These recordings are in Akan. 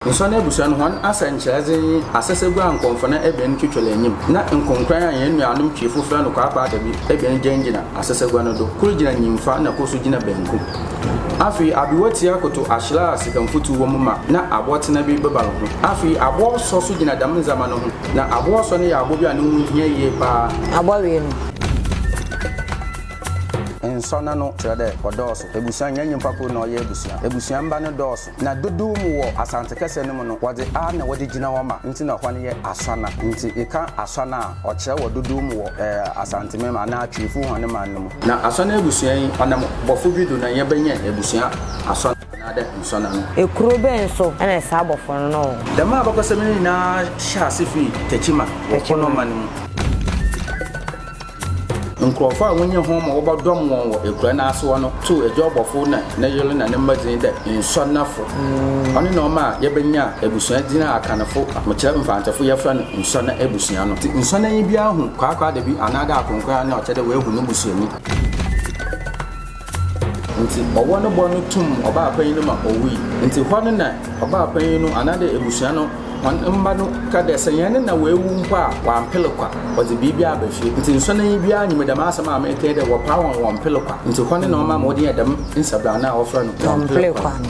Nsɔn ebusua no hɔn asɛnkyerɛdze nye asɛsɛgua a nkɔmfona ebien twitwer enyim, na nkonkran a hɛn nuanom Twifo frɛ no kwaakwaadabi ebien gyinagyina asɛsɛgua no do, kor gyina nyimfa na kor so gyina bankum. Afei abewatsia koto ahyera a sika mfutu wɔ mu ma na aboɔtsena bi bebal ho. Afei aboɔsɔ so gyina dɛm ndzɛmba no ho, na aboɔsɔ no yɛ aboɔ bi a no ho hia yie paa. Abɔwee no. Nsɔn ano kyerɛ dɛ wɔdɔɔ so. Ebusua nnyɛ nyimpa kor na ɔyɛ ebusua. Ebusua mba no dɔɔ so. Na dodow mu wɔ Asante kɛsɛ no mu no, wɔdze 'a' na wɔdze gyina hɔ ma, ntsi na hɔ no yɛ Aswana. Ntsi eka Aswana a, ɔkyerɛ wɔ dodow mu wɔ Asanteman mu anaa Twifo hɔn man no mu. Na Aswana ebusua yi, ɔnam bɔfo bi do na yɛbɛnya ebusua Aswana anaadɛ Nsɔna no. Ekuro bɛn so na saa bɔfo no no wɔ? Dɛm abakɔsɛm no nyinaa hyɛɛ ase fii Techiman wɔ Kono man mu. Nkorɔfo a wonnyi hom ma wɔbɔdɔm hɔn wɔ ekura no ase hɔ no too egya ɔbɔfo na ne yer na ne mba dzin dɛ Nsɔnafo. Ɔno na ɔmaa yebenyaa ebusua dzin a Akanfo, mekyerɛ Mfantsefo yɛfrɛ no Nsɔna ebusua no. Ntsi Nsɔnanyi biara hu Kwaakwaadabi anaadɛ Akonkwan a nna ɔkyerɛ dɛ oehu no busuanyi. Ntsi ɔwɔ no bɔ no tum ɔbaapanyin no ma owui. Ntsi hɔ no na ɔbaapanyin no anaadɛ ebusua no hɔn mba no ka dɛ sɛ hɛn na oewu mpo a ɔammper kwa, ɔdze biribi aba fie. Ntsi nsɔnanyi biara nyim dɛm asɛm a mereka yi dɛ wɔpaa hɔn wɔmmper kwa. Ntsi hɔ no na ɔma ma wɔdze yɛɛ dɛm nsabran no a wɔfrɛ no wɔmmper kwa no.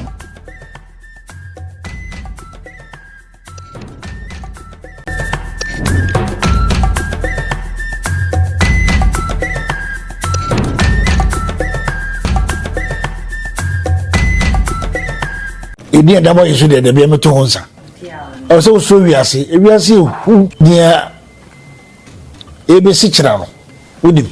Ɛdi ɛda bɔ yesu deɛ dabi ɛmɛto ho nsa ɛwɔ sɛ wosuro wiase ewiase ehu nea ebesi kyerɛ no wonim.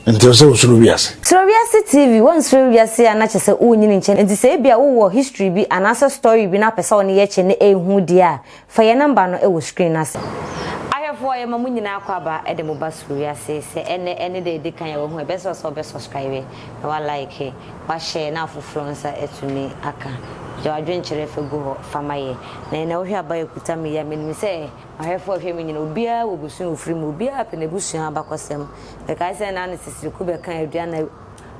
Nti ɛwɔ sɛ wosuro wiase. Suro Wiase TV, Woansuro wiase a na kyerɛ sɛ wonyini nkyɛ nti sɛ ebia wowɔ history bi anaasɛ story bi na wopɛ sɛ wo ne yɛ kyɛ na ɛhu deɛ a, fa yɛn number no wɔ screen no ase. Ahwɛfoɔ yɛma mo nyinaa akwaaba de mo ba Suro Wiase, sɛ ɛnɛ ɛne da ɛdi kan a wahu a, ɛbɛsrɛ wo sɛ wobɛ subscribe na wa like, wa share na afoforɔ nsa atumi aka. Gya w'adwenkyerɛ fa gu hɔ fa ma yɛ. Na ɛnɛ wohwɛ aba a ɛkuta me yi a, menim sɛ Ahwɛfo a wɔhwɛ me nyinaa, obiara wɔ abusua a ofiri mu, obiara pɛ n'abusua abakɔsɛm. Mekae sɛ na ne Sisiriku bɛka Aduana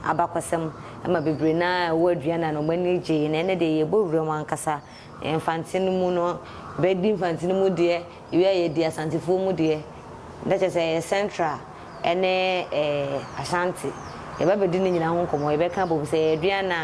abakɔsɛm ma bebree no ara a ɛwɔ Aduana no, wɔn ani gyei. Na ɛnnɛ deɛ yɛbɔ wuram ankasa. Mfantse no mu no, yɛbɛdi Mfantse no mu deɛ, yɛwie a yɛadi Asantefoɔ mu deɛ. Na kyerɛ sɛ ɛyɛ Central ne Ashanti. Yɛba bɛdi ne nyinaa ho nkɔmmɔ, yɛbɛka abom. Sɛ ɛyɛ Aduana a,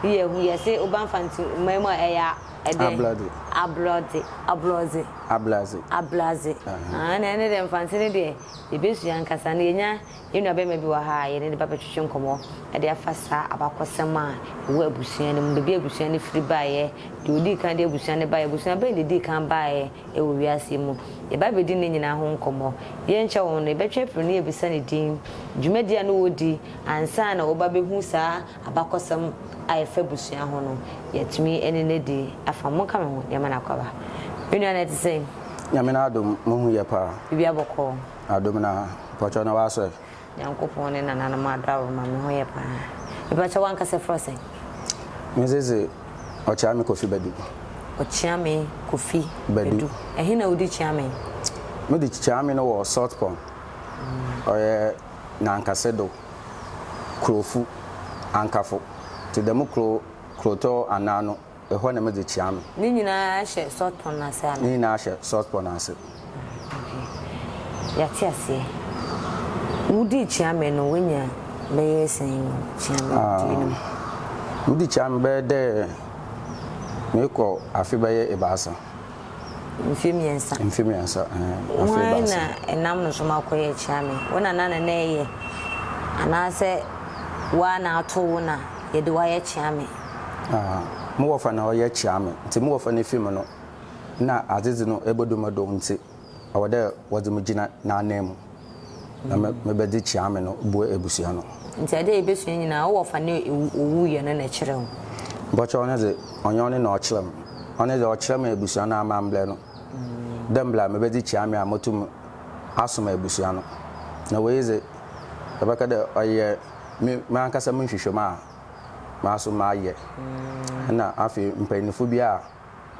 ne yɛahu. Yɛse woba Mfantse man mu a, ɛyɛ ɛdɛn? Ablɔdze. Ablɔdze, ablɔdze. Abladze. Abladze. Ah, na ɛne deɛ Mfantse ne deɛ yɛbɛsua ankasa na yɛnya yɛn nua bɛrima bi wɔ ha a yɛne no ba bɛtwetwe nkɔmmɔ de afa saa abakɔsɛm a ɛwɔ abusua no mu, baabi a abusua no firi baeɛ, deɛ ɔdii kan de abusua no baeɛ, abusua bɛn na ɛdii kan baeɛ wɔ wiase yi mu. Yɛba abɛdi ne nyinaa ho nkɔmmɔ. Yɛnkyɛ wɔn no, yɛbɛtwe afiri no na yɛabisa ne din, dwumadie a na ɔredi ansa na wɔba bɛhu saa Abakɔsɛm a ɛfa abusua ho no, yɛatumi ne no adi afa. Monka me ho na yɛma no akwaaba. Me nua no ɛte sɛn? Nyame n'adom, mo ho yɛ paa. Biribiara bɔkɔɔ. Adom no ara. Mpakyɛw na w'asɔre? Nyankopɔn ne nananom adaworo ma me ho yɛ paa. Mepakyɛw w'ankasa frɛ wo sɛn? Me dze dze Ɔkyeame Kofi Badu. Ɔkyeame Kofi Badu. Ɛhe na wodi Kyeame? Medi Kyeame no wɔ Salt Pond. Ɔyɛ Nankase do. Kurofu, Ankafo, ntsi dɛm kurow Kurotɔ anaa no, ehɔ na medze kyia no. Ne nyinaa hyɛ Salt-Pond no ase anaa? Ne nyinaa hyɛ Salt-Pond ase. Okay, yɛate aseɛ. Wodii Kyeame no, woanya bɛyɛ sɛn wɔ Kyeame die no mu? Medii Kyeame bɛyɛ dɛ merekɔ afe bɛyɛ ebiasa. Mfe mmiɛnsa. Mfe mmiɛnsa, ɛɛ, afe Hwan ebiasa. na ɛnam no so ma wokɔyɛɛ kyeame? Wo nana na na ɛyɛ anaasɛ wo ara na ato wo na yɛde wo ayɛ kyeame? Ah, mo wɔfa na ɔyɛ kyeame. Ntsi mo wɔfa ne fi mu no, nna adzedze no ebodu mo do ntsi, ɔwɔ dɛ wɔdze me gyina n'ananmu na me mebɛdze kyeame no boa ebusua no. Ntsi adze a yebesua nyina, wo wɔfa no a owuiɛ no na ɛkyerɛ wo? Bɔkyɛ ɔno dze, ɔnnyɛ ɔno na ɔkyerɛ me. Ɔno dze ɔkyerɛ me ebusua no amambrɛ no, dɛ mbrɛ mebɛdze kyeame a motum asom ebusua no. Na wei dze, yɛbɛka dɛ ɔyɛ me mankasa mo nhwehwɛmu a maso mayɛ. Nna afei mpanyimfo bi a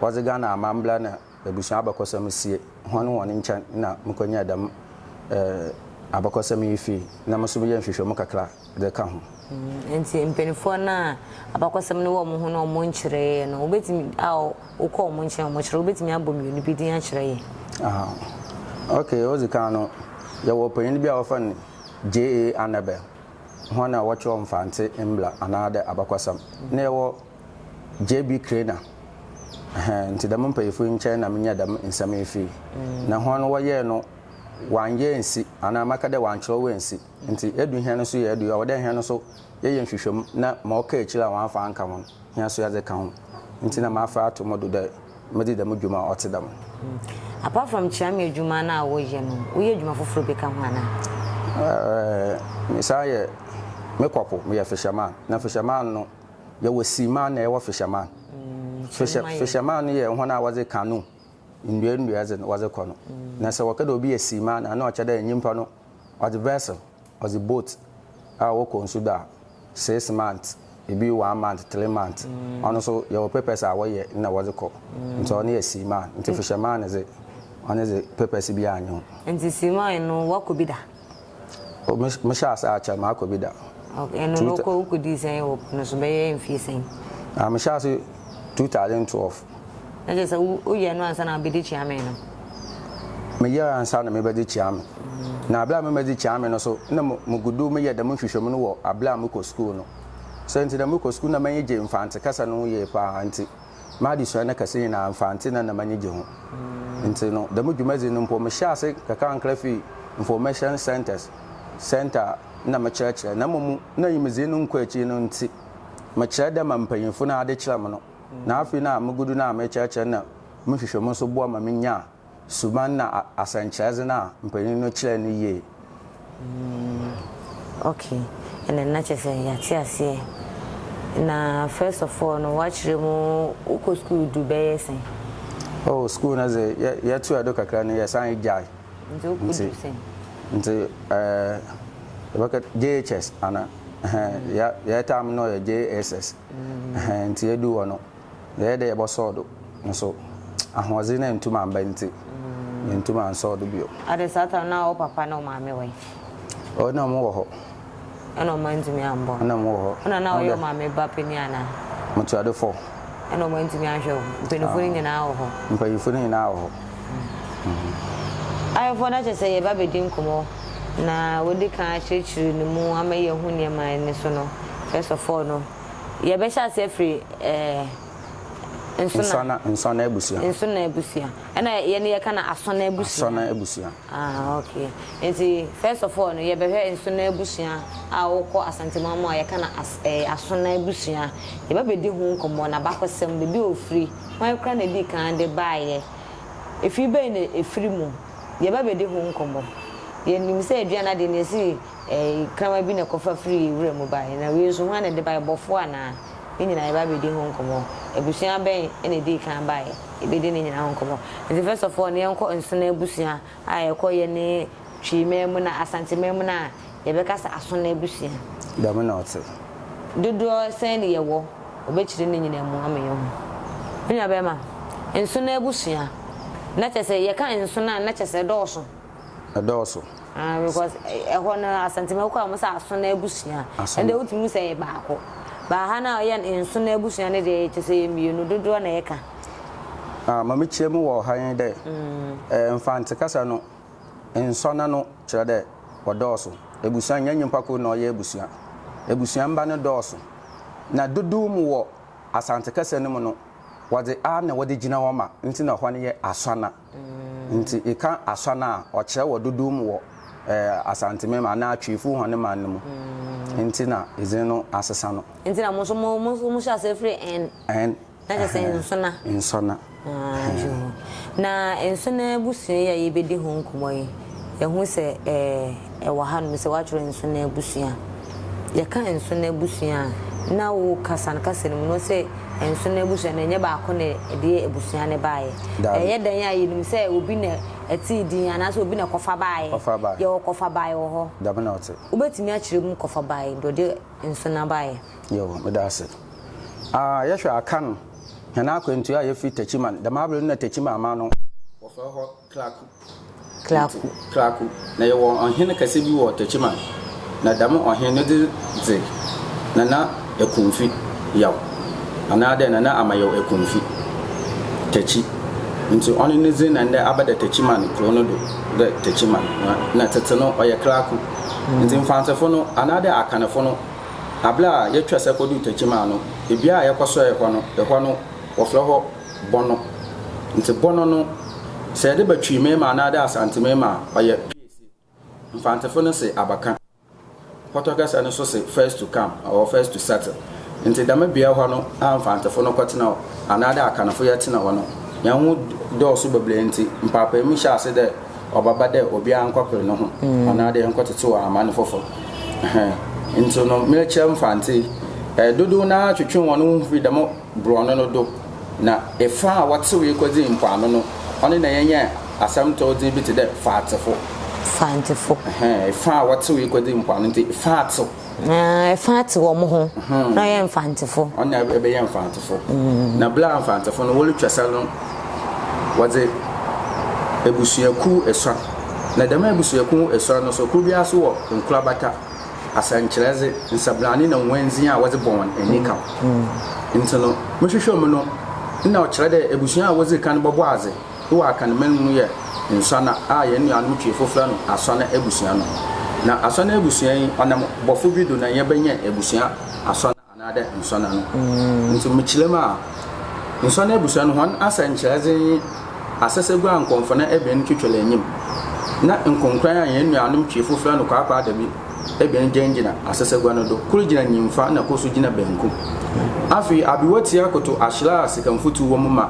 wɔdze Ghana amambra na Ebusua abakɔsɛm sie hɔn hɔn nkyɛn na mukonyaa dɛm abakɔsɛm yi fii, na mo so meyɛɛ nhwehwɛmu kakra dze ka ho. Nti mpanimfoɔ no a abakɔsɛm no wɔ wɔn ho na wɔnkyerɛeɛ no, wobɛtumi a wokɔ wɔn nkyɛn a wɔkyerɛ, wobɛtumi abɔ mmienu bi din akyerɛ yɛn? Ah, okay, odzi kan no, yɛwɔ panyin bi a wɔfrɛ no J.A. Annabel, hɔn a wɔkyerɛw Mfantse mbra anaadɛ abakɔsɛm. Na yɛwɔ JB Craner, ɛhɛn, ntsi dɛm mpanyimfo yi nkyɛn na minya dɛm nsɛm yi fii. Na hɔn wɔyɛɛ no, wɔannyɛ ennsi, anaa mɛka dɛ wɔannkyerɛw ennsi. Ntsi edu hɛn so yɛ edu yi, ɔwɔ dɛ hɛn so yɛyɛ nhwehwɛmu na ma ɔka ekyir a wɔammfa annka ho no, hɛn so yɛdze ka ho. Ntsi na mafa ato mo do dɛ medze dɛm dwuma a ɔtse dɛm no. Apart from Kyeame edwuma no a woyɛ no, woyɛ edwuma fofor bi ka ho anaa? Ɛɛ, mesan yɛ, mekɔ po, meyɛ fisherman. Na fisherman no, yɛwɔ seaman na yɛwɔ fisherman. Fisher, fisherman no yɛ hɔn a wɔdze canoe, ndua ndua dze no wɔdze kɔ no. Na sɛ wɔka dɛ obi yɛ seaman a, nna ɔkyerɛ dɛ nyimpa no Ɔdze vessel, ɔdze boat a wɔkɔ nsu do a, six months, bi one month, three months, ɔno so yɛwɔ papers a wɔyɛ na wɔdze kɔ. Ntsi ɔno yɛ seaman. Ntsi fisherman dze, ɔno dze papers biara nnyi ho. Ntsi seaman no wɔakɔ bi da? Oh, me mehyɛ ase akyɛr, makɔ bi da. Okay, ɛno no wokɔ wokɔdii sɛn wɔ po no so, bɛyɛ mfie sɛn? Ah, mehyɛ ase 2012. Na kyerɛ sɛ woyɛɛ no ansa na wobɛdi Kyeame no? Meyɛɛ ansa na mebɛdi Kyeame. Na aber a mebɛdzi Kyeame no so, nna mugu do meyɛ dɛm nhwehwɛmu no wɔ aber a mokɔ skuul no. Sɛ ntsi dɛ mokɔ skuul na m'enyi gye Mfantse kasa no ho yie paa ntsi, m'adesua no kɛse nyina Mfantse na nna m'enyi gye ho. Ntsi no, dɛm dwumadzi no mpo mehyɛɛ ase nkakrankra fii Information Centres, centre a nna mekyerɛkyerɛ na mbom nna nyimdzee no nnkɔ ekyir no ntsi, mekyerɛ dɛ ma mpanyimfo no adze kyerɛ me no. Na afei no a mugu do no a merekyerɛkyerɛ na mo nhwehwɛmu nso boa ma minyaa suban na asɛnkyerɛdze no a mpanyin no kyerɛe no yie. Mm, okay, ɛnna na kyerɛ sɛ yɛate aseɛ. Na first of all no, woakyerɛ mu wokɔ sukuu du bɛyɛ sɛn? Oh, sukuu no dze yɛ yɛtoa do kakra no yɛsan gyae. Nti wokɔ du sɛn? Nti ɛɛ yɛbɛka JHS ana? Ɛhɛn, yɛ yɛ time no yɛ JSS. Ɛhɛn, ntsi yedur hɔ no, yɛyɛɛ dɛ yɛbɔsɔw do, nso ahoɔdzen no enntum ammba ntsi, yenntum annsɔw do bio. Ade saa tam no na wo papa ne wo maame wɔ he? Oh, nna wɔwɔ hɔ. Ɛna wɔn antumi ambɔ? Nna wɔwɔ hɔ. Ɛna na ɔyɛ wo maame ba panin anaa? Metua do fɔ. Ɛna wɔn antumi anhwɛ wo? Mpanyinfoɔ no nyinaa wɔ hɔ? Mpanyinfoɔ no nyinaa wɔ hɔ. Ayɛfoɔ na kyerɛ sɛ yɛba bɛdi nkɔmmɔ na wɔdi kan akyerɛkyerɛ ne mu ama yɛahu nneɛma ne so no. First of all no, yɛbɛhyɛ ase afiri ɛɛ Nsona. Nsona abusua. Nsona abusua. Ɛna yɛn yɛka no Asona abusua. Asona abusua. Ah okay. Nti first of all no yɛbɛhwɛ Nsona abusua a wokɔ Asanteman mu a yɛka no as ɛɛ Asona abusua. Yɛba bɛdi ho nkɔmmɔ, n'abakɔsɛm, baabi a ofiri, hwan koraa na edii kan de baeɛ, efiri bɛn na efiri mu. Yɛba bɛdi ho nkɔmmɔ. Yɛnim sɛ aduane adeɛ no yɛsi Ɛɛ, kraman bi na ɛkɔfa firii wura mu baeɛ, na wei nso, hwan na ɛde baeɛ? Bɔfoɔ anaa? Ne nyinaa, yɛba abɛdi ho nkɔmmɔ. Abusua bɛn na ɛdii kan baeɛ? Yɛbɛdi ne nyinaa ho nkɔmmɔ. Nti first of all no, yɛnkɔ Nsono abusua a ɛkɔ yɛne Twi man mu no, Asante man mu no a, yɛbɛka sɛ Asono abusua. Dɛm na ɔtse. Dodoɔ sɛn ne yɛwɔ? Wɔbɛkyerɛ ne nyinaa mu ama yɛahu. Me nuabarima, Nsono abusua, na kyerɛ sɛ yɛka Nsono a, na kyerɛ sɛ ɛdɔɔso. Ɛdɔɔso. Ah because ɛhɔ no Asantema wokɔ a wɔn sɛ Aso no abusua. Ɛnde wotumi hu sɛ ɛyɛ baako. Ba ha no a ɔyɛ Nso no abusua no deɛ kyerɛ sɛ ɛyɛ mmienu dodoɔ na ɛka. Ah ma mekyerɛ mu wɔ ha nye dɛ eh Mfantse kasa no Nsɔna no kyerɛ dɛ wɔdɔɔso. Ebusua nnyɛ nyimpa kor na ɔyɛ ebusua. Ebusua mba no dɔɔso. Na dodow mu wɔ Asantse kasa no mu no wɔdze a na wɔdze gyina hɔ ma ntsi na hɔ no yɛ Asɔna. Ntsi eka Asɔn a, ɔkyerɛ wɔ dodow mu wɔ Asanteman anaa Twifo hɔn man no mu. Ntsi na dzin no asesa no. Ntsi na mo so mo mo hyɛ ase firi N. N. Na kyerɛ sɛ Nsona. Nsona. Na Nsona abusua yi a yɛbɛdi ho nkɔmmɔ yi, yɛhu sɛ ɛwɔ hanom sɛ wɔatwerɛ Nsona abusua. Yɛka Nsona abusua a, na wo kasa no kasa no mu no sɛ Nsono abusua no, ɛnyɛ baako na ɛde abusua no baeɛ. Ɛyɛ dɛn a yɛnim sɛ obi na ɛtee din anaasɛ obi na ɛkɔfa baeɛ? Yɛwɔ kɔfa baeɛ wɔ hɔ. Dɛm na ɔte. Wobɛtumi akyerɛ mu kɔfa baeɛ, deɛ ɔde nsono baeɛ? Yoo, meda ase. Ah, yɛhwɛ Akan, hɛn akwantu a yɛfiri Techiman, dɛm aber no na Techiman aman no, wɔfrɛ hɔ Klaku. Klaku. Klaku. Na yɛwɔ ɔhen kɛse bi wɔ Techiman, na dɛm ɔhen no dze dze Nana Ekumfi Yaw anaadɛ Nana Amayaw Ekumfi Takyi. Ntsi ɔno ne dzin na ndɛ abɛda Takyiman kurow no do dɛ Takyiman na na tsetse no ɔyɛ Kraku. Ntsi Mfantsefo no anaadɛ Akanfo no aber a yɛtwa sɛ kodur Takyiman no, bea a yɛkɔsoɛe hɔ no, hɔ no wɔfrɛ hɔ Bɔno. Ntsi Bɔno no sɛ yɛdze ba Twi-Mema anaadɛ Asantse-Mema a ɔyɛ Piesie. Mfantsefo no se abaka. Pɔtɔ kasa no so se first to come or first to settle. Ntsi dɛm bea hɔ no a Mfantsefo no kɔtsena hɔ anaadɛ Akanfo yɛtsena hɔ no, hɛnho dɔɔ so beberee ntsi mpaapaamu hyɛɛ ase dɛ ɔbɛba dɛ obiara nkɔper noho anaadɛ yɛnkɔtsetsew aman fofor. Ɛhɛn. Ntsi no merekyerɛ Mfantse yi, dodow no ara twetwee hɔn ho fir dɛm borɔno no do, na efa a wɔtsewee kodzii mpoano no, ɔno na yɛnyaa asɛm tɔɔ dzin bi tse dɛ Faatsefo. Fantefo. Ɛhɛn, efa a wɔtsewee kodzii mpoano ntsi, Faatsew. Na efa tse wɔn ho, na ɔyɛ Mfantefo. Ɔno na ebɛyɛ Mfantefo. Na ber a Mfantefo no worutwa sar no, wɔdze ebusuakuw esuon, na dɛm ebusuakuw esuon no so, kor biara so wɔ nkorabata. Asɛnkyerɛdze, nsabrane na nwandzin a wɔdze bɔ hɔn enyikaw. Ntsi no, mohwehwɛɛ mu no, nna ɔkyerɛ dɛ ebusua a wodzi kan bɔbɔɔ adze wɔ Akanman mu no yɛ Nsɔna a hɛn nuanom Twiifo frɛ no Asɔna ebusua no. Na Asɔna ebusua yi, ɔnam bɔfo bi do na yɛbɛnyaa ebusua Asɔna. Anaadɛ nsɔn ano. Ntsi mekyerɛ mu a, nsɔn ebusua no hɔn asɛnkyerɛdze nye asɛsɛgua a nkɔmfona ebien twitwer enyim, na nkonkran a hɛn nuanom Twiifo frɛ no kwaakwaadabi ebien gyinagyina asɛsɛgua no do, kor gyina nyimfa na kor so gyina bankum. Afei abewatsia koto ahyera a sikamfutu wɔ mu ma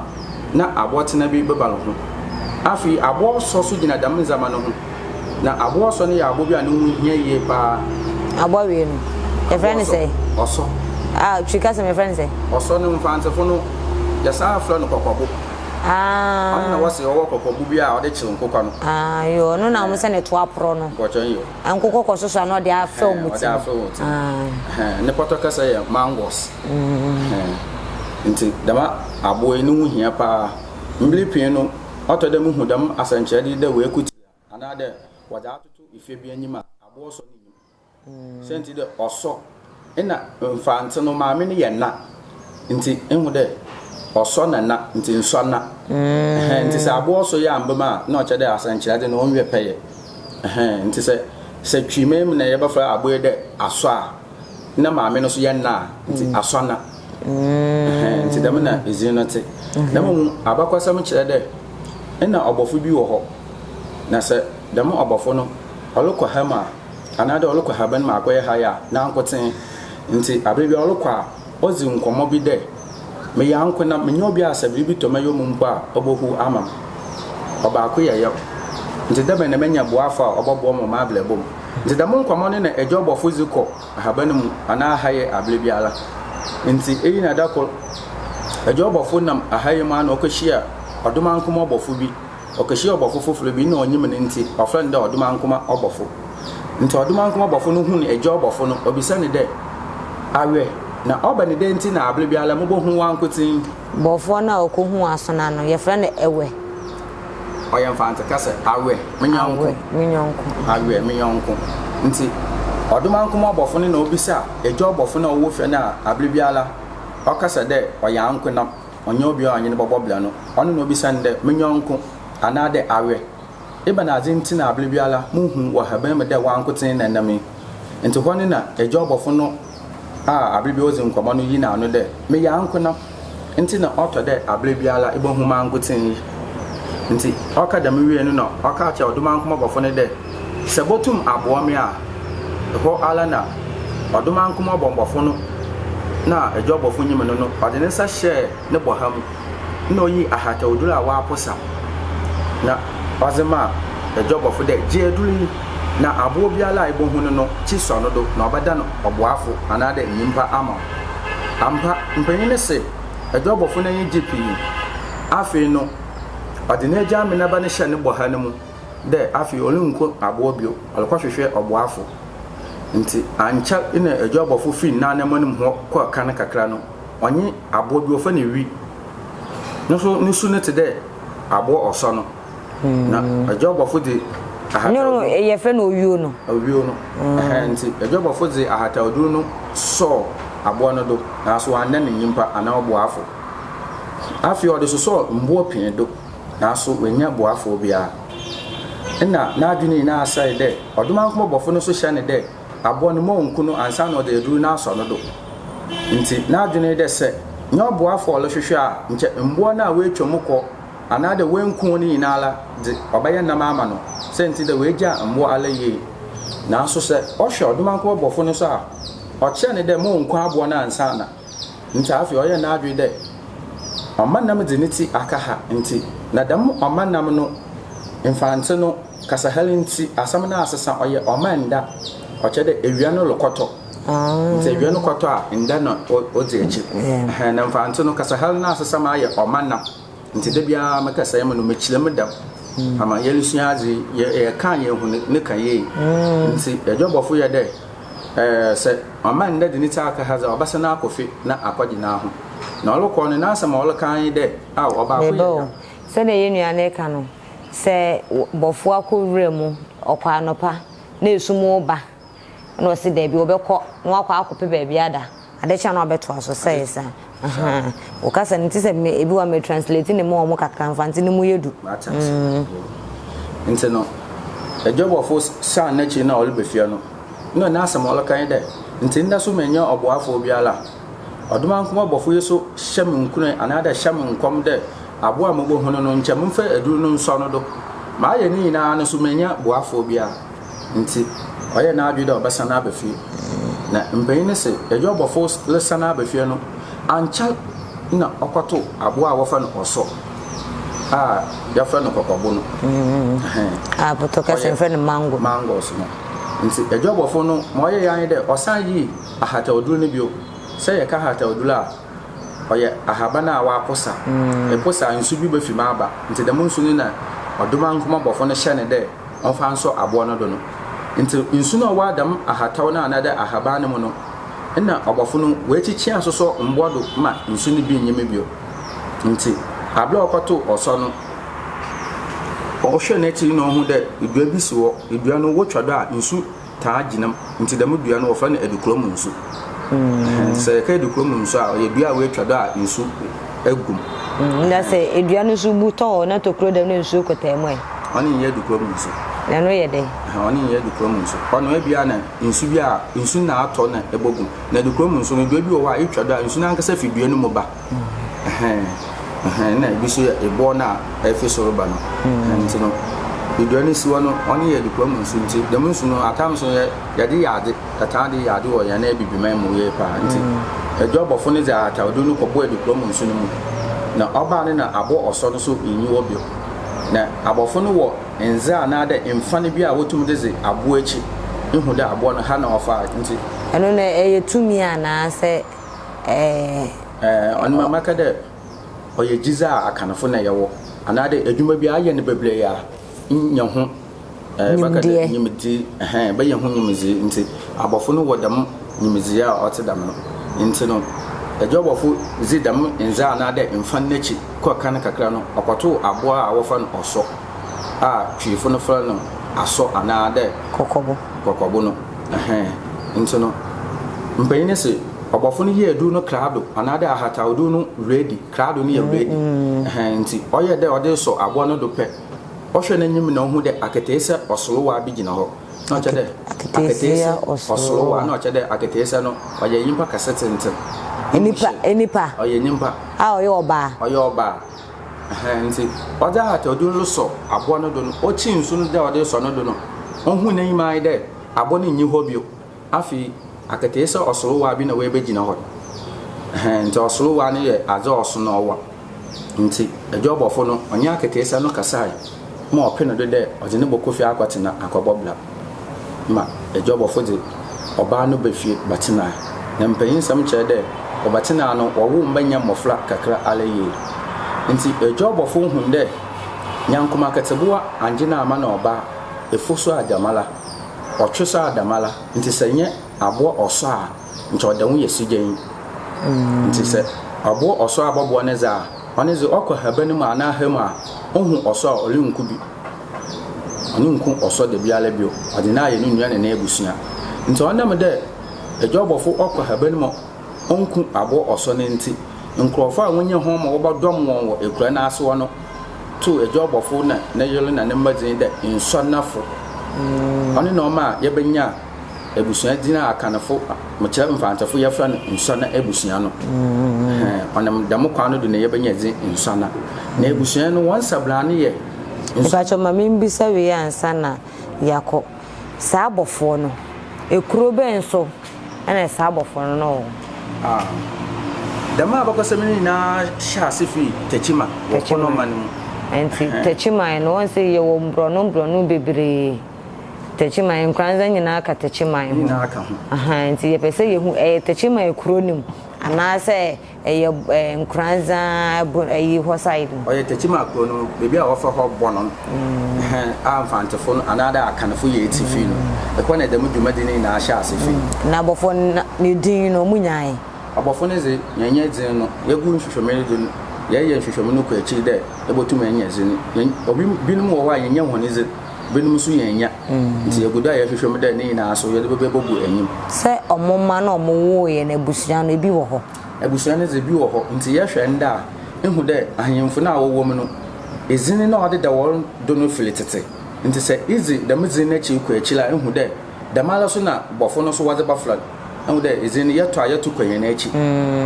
na aboɔtsena bi bebal ho. Afei aboɔsɔ so gyina dɛm ndzɛmba no ho. Na aboɔsɔ no yɛ aboɔ bi a ne ho hia yie paa. Aboɔ wei no, yɛfrɛ no sɛn? Ɔsɔ. Ah, Twi kasa mu yɛfrɛ no sɛn? Ɔsɔ no, Mfantsefo no, yɛsan frɛ no kɔkɔbo. Ah. Ɔno na wɔse ɔwɔ kɔkɔbo bi a ɔde kyew nkokɔ no. Ah, yoo, ɔno na wɔn sɛ ne to aporɔ no. Mpɔkyɛ yoo. Nkokɔ kɔ soso a na ɔde afɛ wɔn ti. Ɔde afɛ wɔn ti. Ah. Ne pɔtɔ kasa yɛ mangos. Nti dɛm aboɔ yi ne ho hia paa. Mber pii no, ɔtɔ dɛ muhu dɛm asɛnkyerɛdze yi dɛ woekotsia anaadɛ wɔdze atoto efie bi enyim a, abowa ɔsɔ n'enyim. Siantsir dɛ ɔsɔ nna Mfantse no maame no yɛ na ntsi ehu dɛ ɔsɔ na na ntsi nsɔ na. Ɛhɛn ntsi sɛ abowa ɔsɔ yi ammba mu a nna ɔkyerɛ dɛ asɛnkyerɛdze no onnwie pɛyɛ. Ɛhɛn ntsi sɛ sɛ Twi man mu na yɛbɛfrɛ abowa yi dɛ asɔ a, na maame no so yɛ nna a, ntsi asɔ na. Ɛhɛn, ntsi dɛm na edzin no tse. Na mbom abakɔsɛm kyerɛ dɛ nna ɔbɔfo bi wɔ hɔ, na sɛ dɛm ɔbɔfo no ɔrokɔ ha mu a, anaadɛ ɔrokɔ haban mu akɔyɛ ha a, nankotsee. Ntsi aber biara ɔrokɔ a, odzi nkɔmbɔ bi dɛ, Meyɛ ankonam, mennyɛ obi a sɛ biribi tɔ m'ayamu mpo a, obohuw ama me. Ɔbaako yɛ yaw. Ntsi dɛbɛn na menya boafo a ɔbɔboa me wɔ m'abrabɔ mu? Ntsi dɛm nkɔmbɔ no na Egya ɔbɔfo dze kɔ ahaban mu anaa ahayɛ aber biara. Ntsi iyi na da kor, Egya ɔbɔfo nam ahayɛ mu ana okehyia ɔdomankoma ɔbɔfo bi. Ɔkehyia ɔbɔfo fofor bi, nna onyim no ntsi ɔfrɛ no dɛ ɔdomankoma ɔbɔfo. Ntsi ɔdomankoma ɔbɔfo no hun Egya ɔbɔfo no, obisa no dɛ, Awɛ, na ɔba no dɛn ntsi na aber biara mubohu wo ankotsee? Bɔfoɔ no a ɔkɔhuu asona no, yɛfrɛ no Ɛwɛ. Ɔyɛ Mfantse kasa, Awɛ, me nyɔnko. Awɛ, me nyɔnko. Awɛ, me nyɔnko. Ntsi, ɔdomankoma ɔbɔfo no na obisa Egya ɔbɔfo no a ɔwɔ fie no a aber biara ɔkasa dɛ ɔyɛ ankonam, ɔnnyɛ obi a ɔnye no bɔbɔ bra no, ɔno na obisa no dɛ, Me nyɔnko, anaadɛ Awɛ, Ebɛnadze ntsi na aber biara muhu wɔ haban mu dɛ wankotsee na enam yi? Ntsi hɔ no na Egya ɔbɔfo no a aber biara odzi nkɔmbɔ no yi n'ano dɛ, Meyɛ ankonam, ntsi na ɔtɔ dɛ aber biara ibohu mankotsee yi. Ntsi ɔka dɛm wiei no na ɔkaa kyerɛɛ ɔdomankoma bɔfo no dɛ, Sɛ botum aboa me a, hɔ ara na ɔdomankoma bɔmbɔfo no na Egya ɔbɔfo nyim no no, ɔdze ne nsa hyɛɛ no bɔha mu. Nna oyii ahatawdur a ɔaposa na ɔdze maa dwɔbɔfo dɛ, Gye edur yi, na abowa biara a ibohu no no, kyi sɔ no do, na ɔbɛdan ɔboafo anaadɛ nyimpa ama wo. Ampa, mpanyin no se dwɔbɔfo n'enyi gye pii. Afei no, ɔdze n'egya-amenaba no hyɛɛ no bɔha no mu dɛ afei orunnku abowa bio, ɔrokɔhwehwɛ ɔboafo. Ntsi annkyɛr nna dwɔbɔfo fii n'ananmu hɔ kɔr kan kakra no, Ɔnye abowa bi wɔfrɛ no wi. No so no su no tse dɛ abowa ɔsɔ no. Na adwabɔfo dze ahataw. No yɛfrɛ no owio no. Owio no. Ɛhɛn ntsi adwabɔfo dze ahatawdur no. sɔɔ abowa no do, naaso ɔannan no nyimpa anaa ɔboafo. Afei ɔdze sosɔɔ mbowa pii do, naaso oennya boafo biara. Nna n'adwen nyina asɛe dɛ ɔdomankoma bɔfo no so hyɛ no dɛ abowa no mma onnku no ansaana ɔdze edur no asɔ no do. Ntsi n'adwen nye dɛ sɛ nnyɛ ɔboafo a ɔrohwehwɛ a, nkyɛ mbowa no a woetwa mu kɔ anaadɛ woennku hɔn nyinara dze ɔbɛyɛ nam ama no, siantsir dɛ oegyaa mbowa ara yie. Naaso sɛ ɔhwɛ ɔdomankoma bɔfo no so a, ɔkyerɛ no dɛ mma onnku abowa no ansaana. Ntsi afei ɔyɛɛ n'adwen dɛ ɔmanam dze ne tsir aka ha ntsi, na dɛm ɔmanam no Mfantse no kasahar ntsi asɛm no asesa ɔyɛ ɔmanda, ɔkyerɛ dɛ ewia no rokɔtɔ. Ntsi ewia no kɔtɔ a nda na odzi ekyir. Ɛhɛn, na Mfantse no kasahar no asesa ma ayɛ ɔmanam. Ntsi da biara me kasae mu no mekyerɛ mu dɛm ama yerusua adze yi, yɛka a yeehu ne ka yie. Ntsi edwabɔfo yɛ dɛ sɛ ɔma ndɛ dze ne tsir aka ha dze a ɔbɛsan akɔ fie na akɔgye n'ahom. Na ɔrokɔ no n'asɛm a ɔreka ara nye dɛ, Ao, ɔbaako Meba yɛ o, dɛm. sɛdeɛ yɛn nua no reka no, sɛ bɔfoɔ akɔ wura mu, ɔkɔ anɔpa na esum reba, Ɛna ɔse daabi ɔbɛkɔ na wakɔ akɔpɛ baabi ada. Ade kye a na wabɛtoa so sɛe saa. Ahaa. Wo kasa no nti sɛ me ebi wɔ a me translate ne ma wɔn kakra mfa nti ne mu yɛ du. Mate ase. Nti no, adwabɔfo san n'akyi na ɔreba fie no, nna n'asɛm a ɔreka nye dɛ, Ntsi ndɛ so mennyɛ ɔboafo biara. Ɔdomankoma bɔfo yi so hyɛ me nkuran anaadɛ hyɛ me nkɔm dɛ abowa a mubohu no no nkyɛ memfa edur no nsɔ no do. Mayɛ ne nyina no so mennya boafo biara. Ntsi, ɔyɛɛ n'adwen dɛ ɔbɛsan aba fie. Na mpanyin no se, Egya ɔbɔfo resan aba fie no, annkyɛr nna ɔkɔtoo abowa a wɔfrɛ no ɔsɔ a wɔfrɛ no kɔkɔbo no. Ɛhɛn. A pɔtɔ kɛse Ɔyɛ frɛ no mango. Mangos no. Ntsi egya ɔbɔfo no, ma ɔyɛe ara nye dɛ ɔsan yii ahatawdur no bio. Sɛ yɛka ahatawdur a, ɔyɛ ahaban a wɔaposa. Eposa a, nsu bi befi mu aba. Ntsi dɛm nsu no na ɔdomankoma bɔfo no hyɛ no dɛ ɔmfa nsɔ abowa no do no. Ntsi nsu no a ɔwɔ dɛm ahataw no anaadɛ ahaban no mu no, nna ɔbɔfo no oekyikye asosɔ mbowa do ma nsu no bi nnyi mu bio. Ntsi aber a ɔkɔtoo ɔsɔ no, ɔhwɛɛ n'ekyir na ohun dɛ dua bi si hɔ, dua no wotwa do a nsu taa gyina mu, ntsi dɛm dua no wɔfrɛ no adukuro mu nsu. Ntsi sɛ yɛka adukuro mu nsu a, ɔyɛ dua a woetwa do a nsu egu mu. Na sɛ dua no so bu tɔ hɔ na tokuro da mu na nsuo kɔtaa mu ɛ? Ɔno nnyɛ adukuro mu nsu. Na ɛno yɛ dɛn? Ɔno nnyɛ adukuro mu nsu. Ɔno ebia na nsu bi a nsu na atɔ na ɛbɔ gu. Na adukuro mu nsu no, dua bi wɔ hɔ a etwa do a nsu no ankasa fi dua no mu ba. Ɛhɛn, ɛna ebi nso yɛ eboɔ no a ɛfi soro ba no. Nti no, dua no si hɔ no, ɔno yɛ adukura mu nsu nti dɛm nsu no atam so yɛ yɛde yɛ adze, yɛtaa de yɛ adze wɔ hɛn Ebibiman mu yie paa. Nti adwabɔfo no dze ahatawdo no kɔbɔɔ adukura mu nsu no mu, na ɔbaa no na abɔ ɔsɔ no so nnyi hɔ bio. Na abɔfo no wɔ ndze anaadɛ mfan bi a wotum de dze aboa ekyi hu dɛ aboa no ha na ɔfaa ntsi. Ɛno no ɛyɛ tumi anaa sɛ ɛɛ. Ɛɛ, ɔno ma mɛka dɛ ɔyɛ gyedzi a Akanfo na yɛwɔ, anaadɛ edwuma bi a ayɛ no beberee a nnya ho ɛɛ bɛka dɛ nyimdzee, ɛhɛn, bɛyɛ ho nyimdzee ntsi abɔfo no wɔ dɛm nyimdzee a ɔtse dɛm no. Ntsi no, Adwabɔfo dze dɛm ndze anaadɛ mfa no n'ekyir kɔr kan kakra no, ɔkɔtoo abowa a wɔfrɛ no ɔsɔ a Twiifo no frɛ no asɔ anaadɛ Kɔkɔbo. Kɔkɔbo no, ɛhɛn. Ntsi no, mpanyin no se ɔbɔfo no yɛɛ dur no krado anaadɛ ahatawdur no ready, krado no yɛ ready, ɛhɛn, ntsi ɔyɛɛ dɛ ɔdze rosɔ abowa no do pɛ, ɔhwɛ n'enyim na ohun dɛ aketeesɛ ɔsorowaa bi gyina hɔ. Na ɔkyerɛ dɛ aketeesɛ ɔsorowaa, na ɔkyerɛ dɛ aketeesɛ no ɔyɛ nyimpa kɛse tsentsen. Nyimpa, nyimpa. Ɔyɛ nyimpa. A ɔyɛ ɔbaa. Ɔyɛ ɔbaa. Ɛhɛn, ntsi ɔdze ahatawdur no rosɔ abowa no do no, okyii nsu no dɛ ɔdze rosɔ no do no, ohun n'enyim ara nye dɛ abowa no nnyi hɔ bio. Afei, akataasia ɔsorowaa bi na oebegyina hɔ. Ɛhɛn, ntsi ɔsorowaa no yɛ adze a ɔso na ɔwa. Ntsi edwabɔfo no, ɔnye akataasia no kasae ma ɔpen no do dɛ ɔdze no bɔkɔ fie akɔtsena akɔbɔ bra. Ma edwabɔfo dze ɔbaa no ba fie bɛtsenae. Na mpanyinsɛm kyerɛ dɛ wɔbɛtsenaa no, wɔwoo mba nya mbofra kakra ara yie. Ntsi edwabɔfo hun dɛ nyankomaketsebowa anngye no amma na ɔbaa, efo so a dɛmara. Ɔtwe so ara dɛmara, ntsi sɛ nnyɛ aboa ɔsɔ a, nkyɛ ɔda ho yɛ sigyanyi. Ntsi sɛ aboa ɔsɔ abɔboa ne dze a, ɔno dze ɔkɔ haban mu anaa ha mu a, ohu ɔsɔ a ɔrennku bi. Ɔrennku ɔsɔ dabiara bio, ɔdze no ayɛ no nua na n'ebusua. Ntsi ɔnam dɛ. Egya ɔbɔfo ɔkɔ haban mu onnku abowa ɔsɔ no ntsi, nkorɔfo a wonnyim hɔn ma wɔbɔdɔm hɔn wɔ ekura no asewa no too egya ɔbɔfo na ne yer na ne mba dzin dɛ Nsɔnafo. Ɔno na ɔmaa yɛbenyaa ebusua dzin a Akanfo, mekyerɛ Mfantsefo yɛfrɛ no Nsɔna ebusua no. Ɔnam dɛm kwan no do na yebenya dzin Nsɔna. Na ebusua no hɔn sabran no yɛ Nsɔna. Mepakyɛw ma mimbisa wei ansa na yɛakɔ. Saa abɔfoɔ no, ekuro bɛn so na saa abɔfoɔ no na wɔwɔ? Ah, dɛm abakɔsɛm no nyinaa hyɛɛ ase fii Techiman wɔ Kono man mu. Nti Techiman no, wɔn sɛ yɛwɔ mborɔno mborɔno bebree. Techiman, Nkoranza nyinaa ka Techiman ho. Nyinaa ka ho. Aha, nti yɛpɛ sɛ yɛhu, ɛyɛ Techiman kuro no mu anaasɛ Ɛyɛ ɛɛ Nkoranza bo ɛyi hɔ side no. Ɔyɛ Techiman kuro no baabi a wɔfrɛ hɔ Bɔnɔn ɛhɛn a Mfantefo no anaadɛ Akanfo yɛ etsifi no. Ɛhɔ na dɛm dwumadzi no nyinaa hyɛɛ ase fi. Na abɔfo no ne din no ɔmo nyae? Abɔfo no dze yɛnnyɛ dzin no, yegu nhwehwɛmu yi do no yɛreyɛ nhwehwɛmu no kɔ ekyir dɛ yebotum enya dzin no. Yɛn obi binom wɔ hɔ a yɛnnya hɔn dzin. Binom so yɛnnya. Ntsi yegu do a yɛhwehwɛ mu dɛ ne nyina so yɛdze bɛbɛbogu enyim. Sɛ ɔmo mma na ɔmo wooeɛ no abusua no ebi wɔ hɔ? Abusua no dze bi wɔ hɔ. Ntsi yɛhwɛ ndɛ a, ihu dɛ ahemfo no a wɔwɔ mu no, edzin no a ɔdeda hɔn do no fir tsetse. Ntsi sɛ idzi dɛm dzin no ekyir kɔ ekyir a, ihu dɛ dɛmara so na bɔfo no so wɔdze bɛfora no. Ihu dɛ edzin no yɛto a yɛto kɔ hɛn ekyir.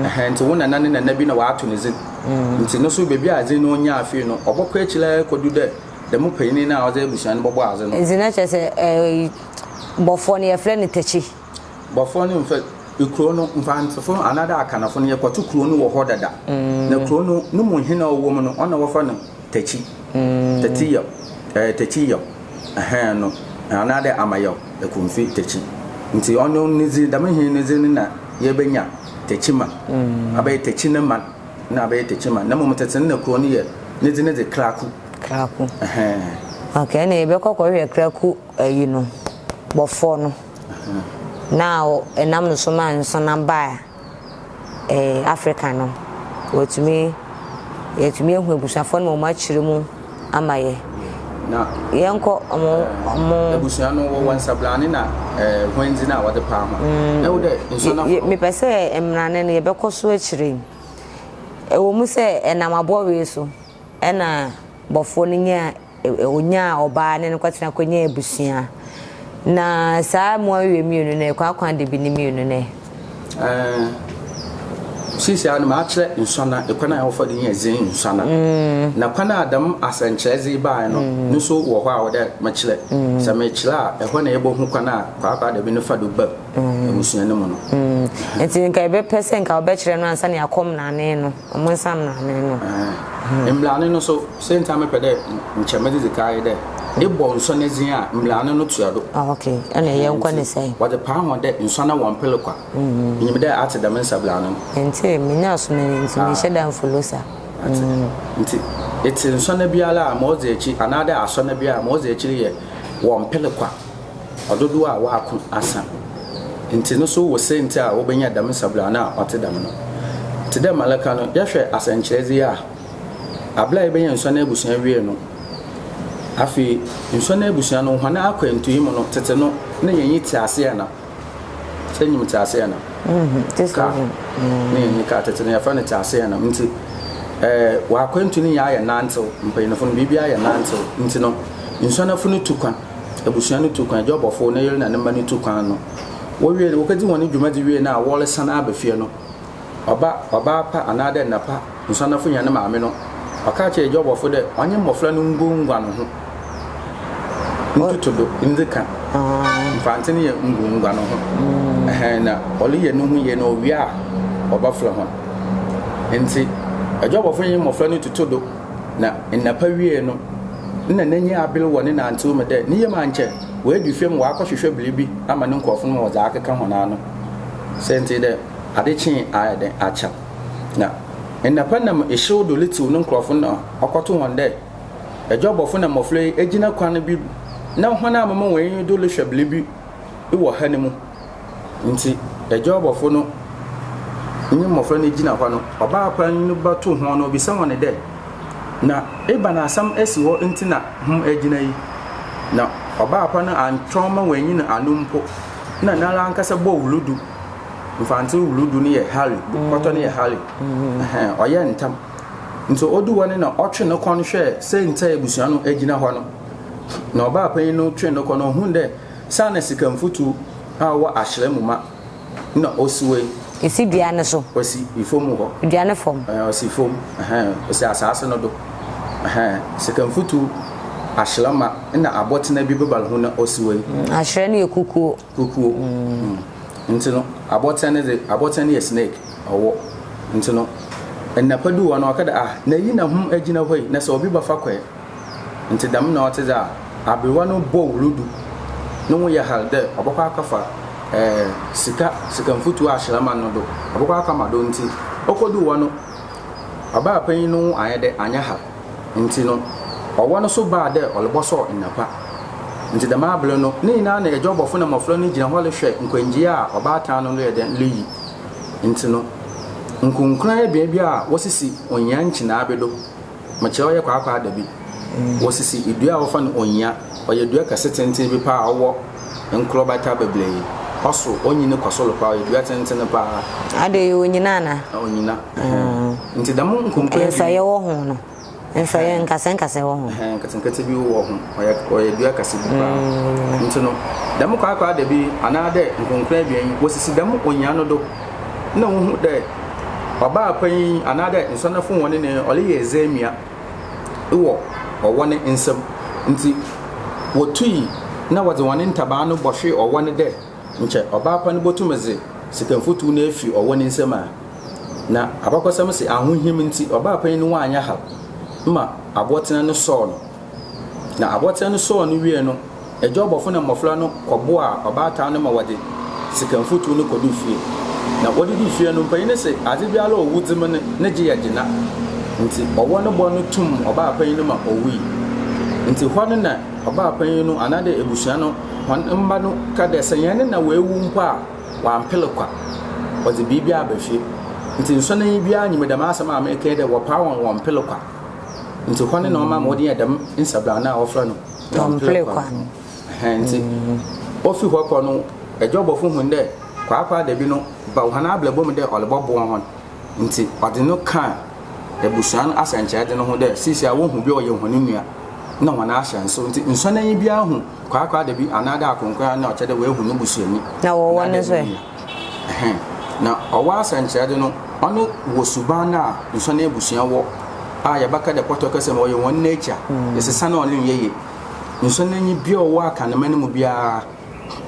Ɛhɛn, ntsi wo nana ne nana bi na ɔato ne dzin. Ntsi no so beebi a dzin no onyaa fii no, ɔbɔkɔ ekyir ara ekodu dɛ Dɛm panyin no a ɔdze ebusua no bɔbɔ adze no. Ntsi na kyerɛ sɛ ɛɛ bɔfoɔ no yɛfrɛ no Takyi. Bɔfoɔ no mfa kurow no, Mfantsefo anaadɛ Akanafo no yɛkɔto kurow no wɔ hɔ dada. Na kurow no no mu hen a ɔwɔ mu no ɔno na wɔfrɛ no Takyi. Tatsiyaw, ɛɛ Tatsiyaw, ɛhɛn no anaadɛ Amayaw Ekumfi Takyi. Ntsi ɔno ne dzin, dɛm hen no dzin no na yebenya Takyima, abɛyɛ Takyi ne man na abɛyɛ Takyima. Na mbom tsetse no na kurow no yɛ ne dzin dze Kraku. Kraku. Ok, ɛnna yɛbɛkɔ akɔhwɛ kraku ayi no, bɔfoɔ no. Na ɛnam no so ma nsona baa eh, Africa no. Wɔatumi, yɛatumi ahu abusuafoɔ no ma wɔn akyerɛ mu ama yɛ. Na yɛnkɔ ɔmo ɔmo. Abusua no wɔwɔ nsabrane na eh, hwɛndzi no a wɔde paa ho. Ɛwo dɛ nsona. Mepɛ sɛ mmrane no yɛbɛkɔ so akyerɛ yi. Ɛwɔ mu sɛ ɛnam abɔwee so. Ɛna bɔfoɔ no nyaa ɔnyaa ɔbaa ne no kɔtena kɔnyaa abusua. Na saa mmoa wei mmienu no ɛkwaakwa de bi ne mmienu no ɛ. Ɛɛ, seesei ara no makyerɛ nsɔna, kwan a wɔfa do nya dzin nsɔna. Na kwan a dɛm asɛnkyerɛdze yi bae no no so wɔ hɔ a ɔwɔ dɛ mekyerɛ. Sɛ mekyerɛ a, ɛhɔ na yebohu kwan a kwaakwaadabi no fa do ba mu ebusua no mu no. Ntsi nka yɛbɛpɛ sɛ nka wɔbɛkyerɛ no ansa na yɛakɔ mbrane no. Ɔmo nsa mbrane no. Mbrane no so, siantsir a mepɛ dɛ nkyɛ medze dzi kan nye dɛ, ebɔ nsɔna dzin a, mbrane no toa do. Ah okay, ɛna yɛnkɔ ne sɛn? Wɔdze paa hɔn dɛ nsɔna wɔmmper kwa. Minyim dɛ atse dɛm nsabrane no. Menntee, mennyɛ asomani ntsi mennhyɛ da mmfollow sa. Atse. Ntsi etse nsɔna biara a ma odzi ekyir anaadɛ asɔna biara a ma odzi ekyir yɛ wɔmmper kwa. Ɔdodow a wɔako asa ntsi no so wɔ siantsir a wobenya dɛm nsabran a ɔtse dɛm no. Tse dɛ Malaka no, yɛhwɛ asɛnkyerɛdze yi a, aber a yebenya Nsuano ebusua wiei no, afei Nsuano ebusua no hɔn akwantu yi mu no, tsetse no nna yɛnnyi tseaseɛnam. Sɛ inyim tseaseɛnam? Kaa. Nna yɛnnyi kaa, tsetse no yɛfrɛ no tseaseɛnam. Ntsi w'akwantu no nyinaa yɛ nantsew, mpanyimfo no biribiara yɛ nantsew ntsi no, Nsuanafo no tu kwan. Ebusua no tu kwan, egya ɔbɔfo, ne yer na ne mba no tu kwan no, wowie no, wokedzi hɔn dwumadzi wie no a wɔresan aba fie no, ɔba, ɔbaa pa anaadɛ nna pa, nsuanafo nya ne maame no, ɔkaa kyerɛ egya ɔbɔfo dɛ ɔnye mbofra no nguanguan ho ntoto do ndzi kan. Mfantse no yɛ nguanguan ho. Ɛhɛn, na ɔreyɛ no ho yie na owie a, ɔbɛfrɛ hɔn. Ntsi, egya ɔbɔfo nye mbofra no toto do. Na nna pa wiei no, nna n'enyi aber wɔ ne nantsew mu dɛ ne yamu ankyɛ oedu fie ma ɔakɔhwehwɛ biribi ama no nkorɔfo no ma wɔdze akeka hɔn ano. Siantsir dɛ adze kyee ayɛ dɛn akyer. Na nna pa nam ehyew do retsew no nkorɔfo no na ɔkɔto hɔn dɛ adwabɔfo na mbofra yi egyina kwan bi do na hɔn a mema hɔn enyi do rohwɛ biribi wɔ ha no mu. Ntsi Agya ɔbɔfo no nye mbofra no gyina hɔ no, ɔbaa kwan no bɔtoo hɔn no, obisa hɔn dɛ, Na ebɛn asɛm esi hɔ ntsi na hom egyina yi? Na ɔbaa pa no anntweɔn ma oennyi no ano mpo, nna noara ankasa bɔɔ wuludu. Mfantse wuludu no yɛ Harry, pɔtɔ no yɛ Harry. Ɛhɛn, ɔyɛɛ ntsɛm. Ntsi odur hɔ no na ɔtwee no kɔn hwɛɛ siantsir a ebusua no gyina hɔ no. Na ɔbaa panyin no twee no kɔn no, ohun dɛ saana sika mfutu a ɔwɔ ahyerɛ mu ma nna osi hɔ yi. Esi dua no so. Osi famu hɔ. Dua no fam. Ɛɛ, osi famu, ɛhɛn, osi asaase no do. Ɛhɛn, sika mfutu ahyerɛ ma nna abɔtsena bi bebal ho na osi hɔ yi. Ahyerɛ no yɛ kukuo. Kukuo. Nti no, abɔtsɛn no dze, abɔtsɛn no yɛ snake, ɔwɔ. Ntsi no, nnapa du hɔ no, ɔka dɛ, Ah, na iyi na hom egyina hɔ yi, na sɛ obi bɛfa kɔ ɛ? Ntsi dɛm na ɔtse dze a, aberwa no bɔɔ rudu, no ho yɛ har dɛ ɔbɔkɔ akɛfa eh, sika, sika mfutuo ahyerɛma no do, ɔbɔkɔ akɛma do ntsi, okodur hɔ no, Ɔbaa panyin no ho annyɛ dɛ annyɛ har ntsi no, ɔwɔ no so baa dɛ ɔrobɔsɔw nnapa. Ntsi dɛm aber no, ne nyina na edwabɔfo na mbofra no gyina hɔ rohwɛ nkwangyia a ɔbaatan no reyɛ dɛn riyi. Ntsi no, nkonkoran ebien bi a wosisi onyia nkyenaa bi do, mekyerɛ ɔyɛ kwaakwaadabi, wosisi dua a wɔfrɛ no onyia, ɔyɛ dua kɛse tsentsen bi paa a ɔwɔ nkorbata beberee. Ɔso onyin kɔ sor paa, ɔyɛ dua tsentsen paa. Adɛn, onyina anaa? Onyina. Ntsi dɛm nkonkoraa bi. Nsɔeɛ wɔ ho no. Nsɔeɛ, nkasɛɛ nkasɛɛ wɔ ho. Nketenkete bi wɔ ho. Ɔyɛ ɔyɛ dua kɛse bi paa. Ntsi no, dɛm kwaakwaadabi yi anaadɛ nkonkoraa ebien yi, wosisi dɛm onyia no do. Nna wohu dɛ ɔbaa panyin anaadɛ nsɔnafo hɔn ne ɔreyɛ edze emia. wɔ ɔwɔ no nsamu. Ntsi wotui na wɔdze hɔn ntabaa no bɔhwee ɔwɔ no dɛ nkyɛ ɔbaa pa no botum dze sikamfutuw no efi ɔwɔ ne nsamu a. Na abakɔsɛm se ahohim ntsi ɔbaa panyin no ɔannyɛ haw ma aboɔtsena no sɔɔ no. Na aboɔtsena no sɔɔ no wiei no, Adwabɔfo na mmofra no kɔboaa ɔbaatan no ma wɔde sika mfutuw no kɔduu fie. Na wɔde duu fie no, mpanyin no se adze biara a owu dze mu no, ne gye yɛ gye na ntsi ɔwɔ no bɔ no tum ɔbaapanyin no ma owui. Ntsi hɔ no na ɔbaapanyin no anaadɛ ebusua no hɔn mba no ka dɛ sɛ hɛn ne na oewu mpo a, ɔammper kwa, ɔdze biribi aba fie. Ntsi nsɔnanyi biara nyim dɛm asɛm a mereka yi dɛ wɔpaa hɔn wɔmmper kwa. Ntsi hɔ no na ɔma ma wɔdze yɛɛ dɛm nsabran no a wɔfrɛ no Tɔmple kwa no. Ɛhɛn ntsi ofi hɔ kɔ no, edwabɔfo hun dɛ kwaakwaadabi no ba hɔn abrabɔ mu dɛ ɔrobɔboa hɔn, ntsi ɔdze no kãa ebusua no asɛnkyerɛdze no ho dɛ sesei wohu bi a ɔyɛ hɔn nua na hɔn ahyɛnsew. Ntsi nsɔnanyi biara hu kwaakwaadabi anaadɛ akonkon a nna ɔkyerɛ dɛ oehu no busuanyi Na wɔwɔ anaadɛ no so no ɛ? nua. Ɛhɛn, na ɔwɔ asɛnkyerɛdze no, ɔno wɔ suban no a nsɔn ebusua wɔ a yɛbɛka dɛ pɔtɔ kasa mu ɔyɛ hɔn nature, esesa no a ɔnnyɛ yie. Nsɔn enyi bi a ɔwɔ Akanman mu biara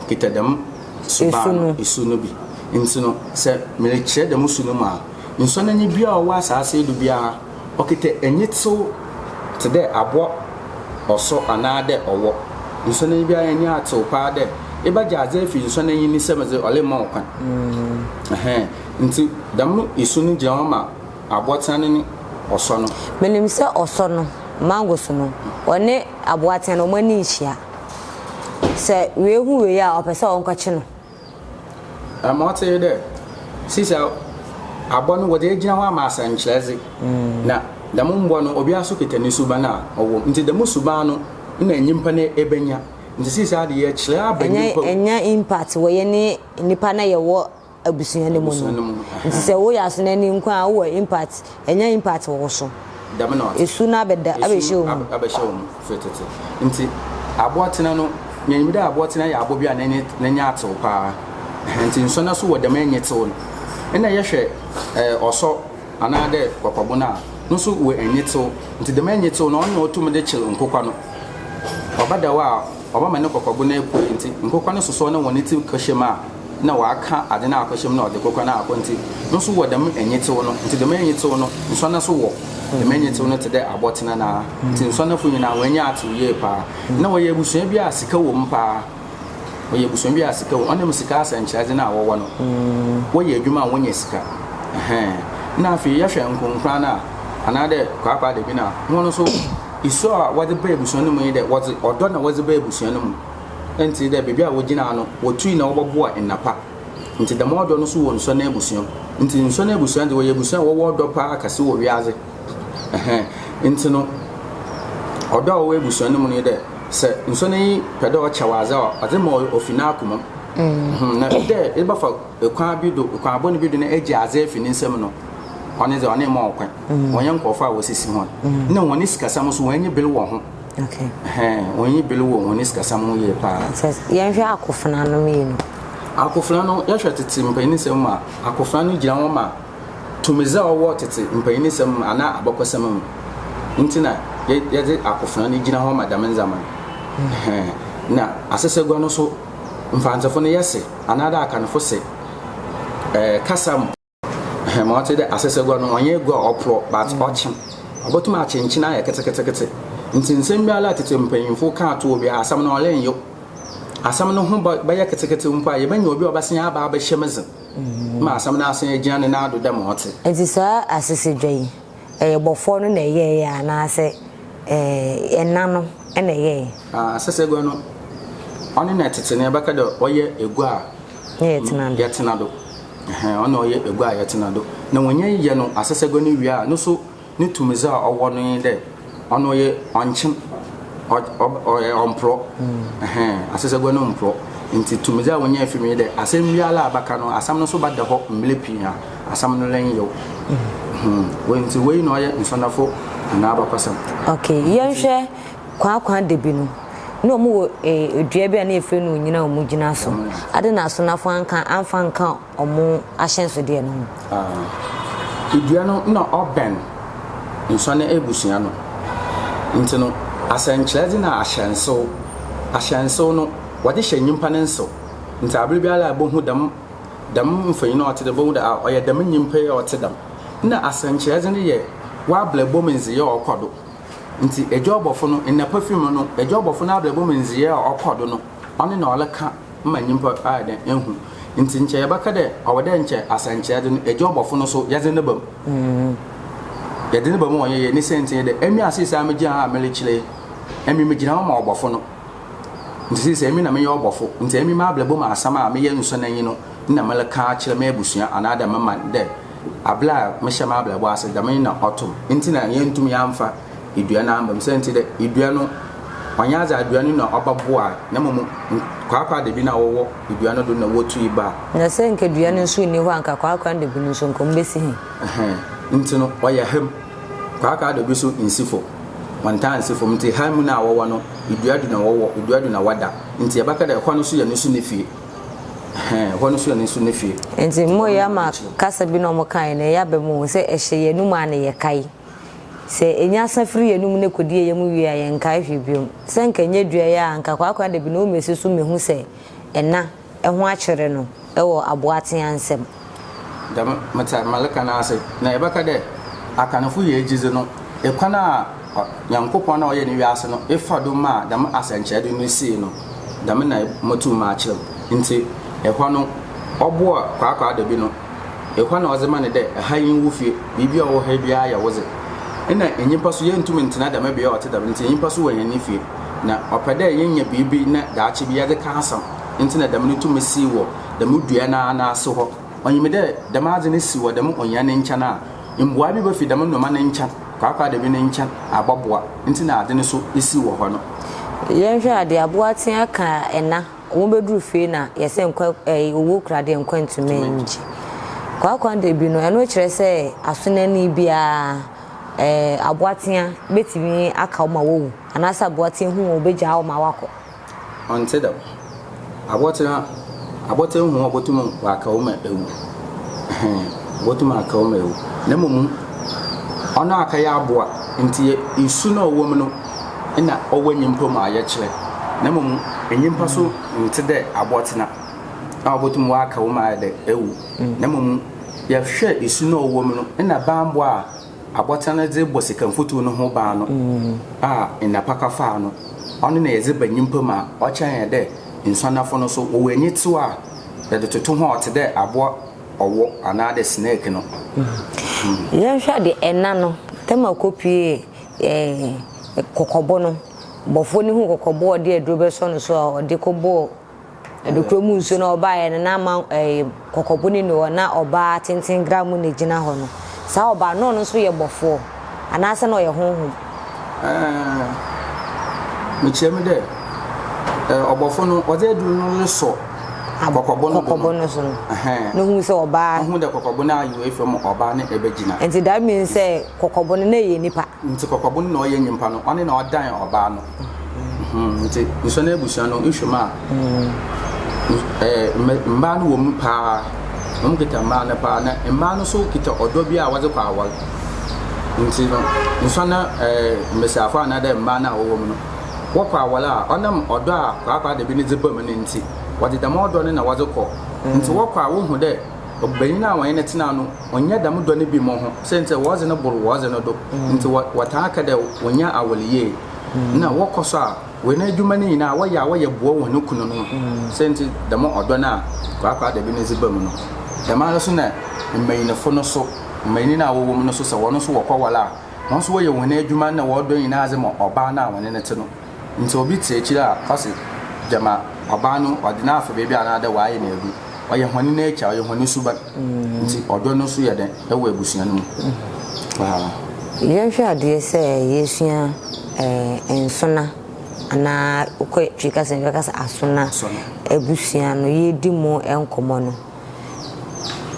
kitsa dɛm suban no, su no bi. Ntsi no, sɛ merekyerɛ dɛm su no mu a, nsɔn enyi bi a ɔwɔ asaase yi do biara, Ɔkitsa enyitsew tse dɛ abowa ɔsɔ anaadɛ ɔwɔ. Nsɔnenyi biara enyi atsew paa dɛ ebɛgye adze efi nsɔnenyi ne nsamu dze, ɔremma wo kwan. Ɛhɛn, ntsi dɛm su no gyina hɔ ma abowatsena no nye ɔsɔ no. Menim sɛ ɔsɔ no, mango so no, ɔne abowatsena no wɔn ani nhyia. Sɛ wei hu wei a, ɔpɛ sɛ ɔnkɔkye no. Ma ɔtse nye dɛ, sesei abɔ no wɔdze egyina hɔ ama asɛnkyerɛdze, na dɛm mbowa no obiara so kitsa ne suban a ɔwɔ mu, ntsi dɛm suban no nna nyimpa no ebenya, ntsi sesei de yɛkyerɛ aba nyimpa mu. Enya impact wɔ yɛne nnipa no a yɛwɔ abusua no mu no. Nti sɛ woyɛ asonani nko a wowɔ impact, ɛnya impact wɔ wo so. Dɛm na ɔtse. Esu no abɛda, abɛhyɛ wo mu. Esu abɛhyɛ wo mu fir tsetse. Ntsi abowatsena no, yenyim dɛ abowatsena yɛ abowa bi a n'enyi n'enyi atsew paa. Ɛhɛn, ntsi nsɔna no so wɔ dɛm enyitsew no. Nna yɛhwɛ ɛɛ ɔsɔ anaadɛ kɔkɔbo no a, no so wɔ enyitsew. Ntsi dɛm enyitsew no, ɔno na otum dze kyer nkokɔ no. Ɔba da hɔ a, ɔbɛma no kɔkɔbo no epue ntsi nkokɔ no sosɔw na hɔn tsir kɔhyɛ mu a, nna ɔaka adze no akɔhyɛ mu na ɔdze kokɔ no akɔ ntsi no so wɔ dɛm enyitsew no ntsi dɛm enyitsew no nsɔna so wɔ dɛm enyitsew no tse dɛ abɔtsena no ara ntsi nsɔnafo nyina hɔn enyi atsew yie paa na wɔyɛ ebusua bi a sika wɔ mu paa wɔyɛ ebusua bi a sika wɔ ɔnam sika asɛnkyerɛdze no a wɔwɔ no wɔyɛ edwuma a wɔnya sika ɛhɛn na afei yɛhwɛ nkonkran no a anaadɛ kwaakwaadabi no a hɔn so su a wɔdze ba ebusua no mu nye dɛ wɔdze ɔdɔ na wɔdze ba ebusua no mu. Ntsi dɛ beebi a wogyinaa no, wotui na wɔbɔboaa nna pa. Ntsi dɛm ɔdɔ no so wɔ Nsɔ n'ebusua mu. Ntsi Nsɔ n'ebusua dze, wɔyɛ ebusua a wɔwɔ ɔdɔ paa kɛse wɔ wiadze. Ɛhɛn. Ntsi no, ɔdɔ a ɔwɔ ebusua no mu no nye dɛ, sɛ Nsɔ n'enyi pɛ dɛ ɔkyɛ wo adze a, ɔdze ma wo ofi n'akoma mu. Na dɛ ebɛfa kwan bi do, kwan bɔn bi do na egye adze efi ne nsamu no, ɔno dze ɔno mma wo kwan. Wɔnnyɛ nkorɔfo a wosisi hɔn. Nna hɔn sikasɛm so hɔn enyi ber wɔ ho. Hɔn enyi ber wɔ hɔn sikasɛm ho yie paa. Yɛnhwɛ akofena no mmienu. Akofena no, yɛhwɛ tsetse mpanyinsɛm mu a, akofena no gyina hɔ ma tumidzi a ɔwɔ tsetse mpanyinsɛm mu anaa abakɔsɛm mu. Ntsi na yɛdze akofena no gyina hɔ ma dɛm ndzɛmba no. Na asesegua no so, Mfantsefo no yɛse anaadɛ Akanfo se, kasa mu. Ma ɔtse dɛ asesegua no, ɔnnyɛ egua a ɔporɔw but ɔkyen. Ɔbotum akyenkyen ayɛ ketseketseketse. Ntsi nsɛm biara a tsetse mpanyimfo kã to obi a, asɛm no ɔrennyew. Asɛm no ho bɛyɛ ketseketse mpo a, yebenya obi a ɔbɛsan aba abɛhyɛ mu dzen ma asɛm no asan egyina ne nan do dɛ ma ɔtse. Ntsi saa asesegua yi, ɛyɛ bɔfoɔ no na ɛyɛeɛ anaasɛ ɛna no na ɛyɛeɛ? Asesegua no, ɔno na tsetse no yɛbɛka dɛ ɔyɛ egua a yɛtsena do. Ɛhɛn, ɔno na ɔyɛ egua a yɛtsena do. Na wɔnye yɛ no asesegua no wie a, no so no tumdzi a ɔwɔ no nye dɛ, ɔno ɔyɛ ɔnnkyen, ɔyɛ ɔmmporɔ. Ɛhɛn, asesegua no mmporɔ. Ntsi tumdzi a wonya fi mu nye dɛ, asɛm biara a abɛka no, asɛm no so bɛda hɔ mber pii a asɛm no rennyew. Ntsi wei na ɔyɛ nsɔnafo anaa abakɔsɛm. Okay, yɛnhwɛ Kwaakwa Dabi no. Na wɔn wɔ eh, dua bi a na yɛfrɛ no onyina a wɔn gyina so. Ade na asonafo anka amfa anka wɔn ahyɛnsodeɛ no ho. Ah, dua no na ɔbɛn nsɔne abusua no. Nti no, asɛnkyerɛdze na ahyɛnsew. Ahyɛnsew no, wɔdze hyɛ nyimpa ne nsew. Ntsi aber biara a ebohu dɛm dɛm mfonyin a ɔtse dɛm, bohu dɛ ah, ɔyɛ dɛm nyimpa yi a ɔtse dɛm. Nna asɛnkyerɛdze no yɛ w'abrabɔ mu ndzeyɛɛ a ɔkɔ do. Ntsi Egya ɔbɔfo no, ndapa fi mu no, Egya ɔbɔfo n'abrabɔ mu ndzeyɛɛ a ɔkɔ do no, ɔno na ɔrekã ma nyimpa ayɛ dɛn ehu. Ntsi nkyɛ yɛbɛka dɛ ɔwɔ dɛ nkyɛ asɛnkyerɛdze no, Egya ɔbɔfo no so yɛdze no ba mu. Yɛdze no ba mu a ɔnnyɛ yie. Ne siantsir nye dɛ, emi a sesei a migyina ha a merekyerɛ yi, emi migyina hɔ ma ɔbɔfo no. Ntsi sesei emi na meyɛ ɔbɔfo, ntsi emi m'abrabɔ mu asɛm a meyɛ nsɔnanyi no nna merekã akyerɛ m'ebusua anaadɛ me man dɛ Aber a mehyɛ m'abrabɔ ase, dɛm na ɔto me. Ntsi na yenntum yaammfa dua no ammba mu. Siantsir dɛ, dua no, ɔnnyɛ adze a dua no na ɔbɔboa, na mbom nkwaakwaadabi no a wɔwɔ dua no do na wotui baa. Na sɛ nka dua no nso nni hɔ a, nka kwaakwaadabi no nso, nka wɔbɛsi he? Ɛhɛn, ntsi no ɔyɛ ha mu. Kwaakwaadabi so nnsi famu, wɔnntaa nnsi famu, ntsi ha mu no a wɔwɔ no, dua do na wɔwɔ, dua do na wɔda. Ntsi yɛbɛka dɛ hɔ no so yɛ no so ne fie. Ɛhɛn, hɔ no so yɛ ne nso ne fie. Nti mo yɛ ama kasa bi na ɔmo kaeɛ no ɛyɛ aba mu o, sɛ ɛhyɛ yɛn anum a na yɛkae. Sɛ ɛnya sa firi yɛn anum na ɛkɔdi yɛn yam wie a yɛnkae hwee biom. Sɛ nka ɛnyɛ dua yi a anka Kwaakwa Dabi na ɔmmɛsi so mmɛhu sɛ ɛna ho akyere no wɔ aboatea nsam. Dɛm metse Malika no ase, na yɛbɛka dɛ Akanfo yɛ egyidzi no, kwan a Nyankopɔn a ɔyɛɛ no wiase no fa do maa dɛm asɛnkyerɛdze no sii no, dɛm na motum makyerɛ mu. Ntsi, hɔ no, ɔboa kwaakwaadabi no, hɔ na ɔdze ma no dɛ, Ha nye wo fie, biribi a ɔwɔ ha biara yɛ wodze. Nna nyimpa so yenntum nntsena dɛm bea a ɔtse dɛm, ntsi nyimpa so wɔ hɛn fie, na ɔpɛ dɛ yenya biribi na daakye bi yɛdze ka asɛm, ntsi na dɛm no tum sii wɔ dɛm dua no ara n'ase hɔ. Onyim dɛ dɛm adze no si wɔ dɛm onyia ne nkyɛn a, mboa bi befi dɛm nnoma no nkyɛn, kwaakwaadabi no nkyɛn abɔboa, ntsi na adze no so si wɔ hɔ no. Yɛnhwɛ ade, aboa tea ka ɛna, wɔn bɛduru fie na yɛsɛ nkwa ɛɛ owuo kura deɛ nkwa ntumi ngye. Kwaakwaadabi no, ɛno kyerɛ sɛ asonani biara ɛɛ aboa tea bɛtumi aka wo ma wawu, anaasɛ aboa tea hu wo a ɔbɛgyaa wo ma wakɔ. Ɔnntse dɛm. Abɔtsena, abɔtsena hu a obotum ɔaka wo ma ewu. Ɛhɛn, obotum aka wo ma ewu. Na mbom ɔno akɛyɛ abowa ntsi su no a ɔwɔ mu no nna ɔwɔ nyimpa mu a yɛkyerɛ. Na mbom nyimpa so nntse dɛ abɔtsena a obotum ɔaka wo ma ayɛ dɛ ewu. Na mbom yɛhwɛ su no a ɔwɔ mu no nna bambɔ a Abɔtsena no dze bɔ sika mfutuw no ho ban no a ndapaka faa no, ɔno na yɛdze ba nyimpa mu a ɔkyerɛ hɛn dɛ nsuanafo no so wɔwɔ enyitsew a yɛdze toto ho a ɔtse dɛ abowa ɔwɔ anaadɛ snake no. Yɛnhwɛ ade, ɛna no, Tamar kɔpuee ɛɛ kɔkɔbo no, bɔfoɔ no huu kɔkɔbo a ɔde aduro bɛsɔ no so a ɔde kɔbɔɔ Adukuro mu nsuo no a ɔbaeɛ no na ama ɛɛ kɔkɔbo no nni hɔ na ɔbaa tenten gramu na ɛgyina hɔ no. Saa ɔbaa no, na ɔno nso yɛ bɔfoɔ anaasɛ na ɔyɛ honhom? Ɛɛ, mekyerɛ mu dɛ, ɛɛ ɔbɔfo no ɔdze aduru no rosɔ. Kɔkɔbo no do kɔkɔbo no. no so no. Ɛhɛn. Na ohun sɛ ɔbaa. Ohun dɛ kɔkɔbo no ayew efi mu ɔbaa no ebegyina. Nti that means sɛ kɔkɔbo no na ɛyɛ nipa. Ntsi kɔkɔbo no na ɔyɛ nyimpa no, ɔno na ɔdan ɔbaa no. Ntsi nsɔn ebusua no ehwɛ mu a, mbaa no wɔ mu paa, wɔkita mbaa no paa, na mbaa no so kita ɔdɔ bi a wɔdze kɔ awar. Ntsi no, nsɔn mbasiafo anaadɛ mbaa no a wɔwɔ mu no, wɔkɔ awar a, ɔnam ɔdɔ a Kwaakwaadabi no dze ba mu no ntsi, wɔdze dɛm ɔdɔ no na wɔdze kɔ. Ntsi wɔkɔ a, wohu dɛ Ɔbanyin a wɔnye no tsena no, ɔnnyɛ dɛm dɔ no bi mbɔho, siantsir wɔdze no bor wɔdze no do, ntsi wɔtaa ka dɛ wonnya awar yie. Nna wɔkɔ so a, hɔn edwuma no nyina wɔyɛ a wɔyɛ boa hɔn kununom, siantsir dɛm ɔdɔ no a Kwaakwaadabi no dze ba mu no. Dɛmara so na mbanyinfo no so, mbanyin a wɔwɔ mu no so, sɛ hɔn so wɔkɔwar a, hɔn so wɔyɛ hɔn edwuma na wɔdɔ nyina dze ma ɔbaa no a wɔnye no tse no. Ntsi obi tse ekyir a, ɔse gyama ɔbaa no ɔdze no afa beebi anaadɛ ɔayɛ no edu. Ɔyɛ hɔn nature, ɔyɛ hɔn suban. Ntsi ɔdɔ no so yɛ dɛn wɔ ebusua no mu paa. Yɛnhwɛ adeɛ sɛ yɛresua nsona anaa wokɔ Twi kasa mu yɛbɛka sɛ asona abusua no yɛredi mu nkɔmmɔ no.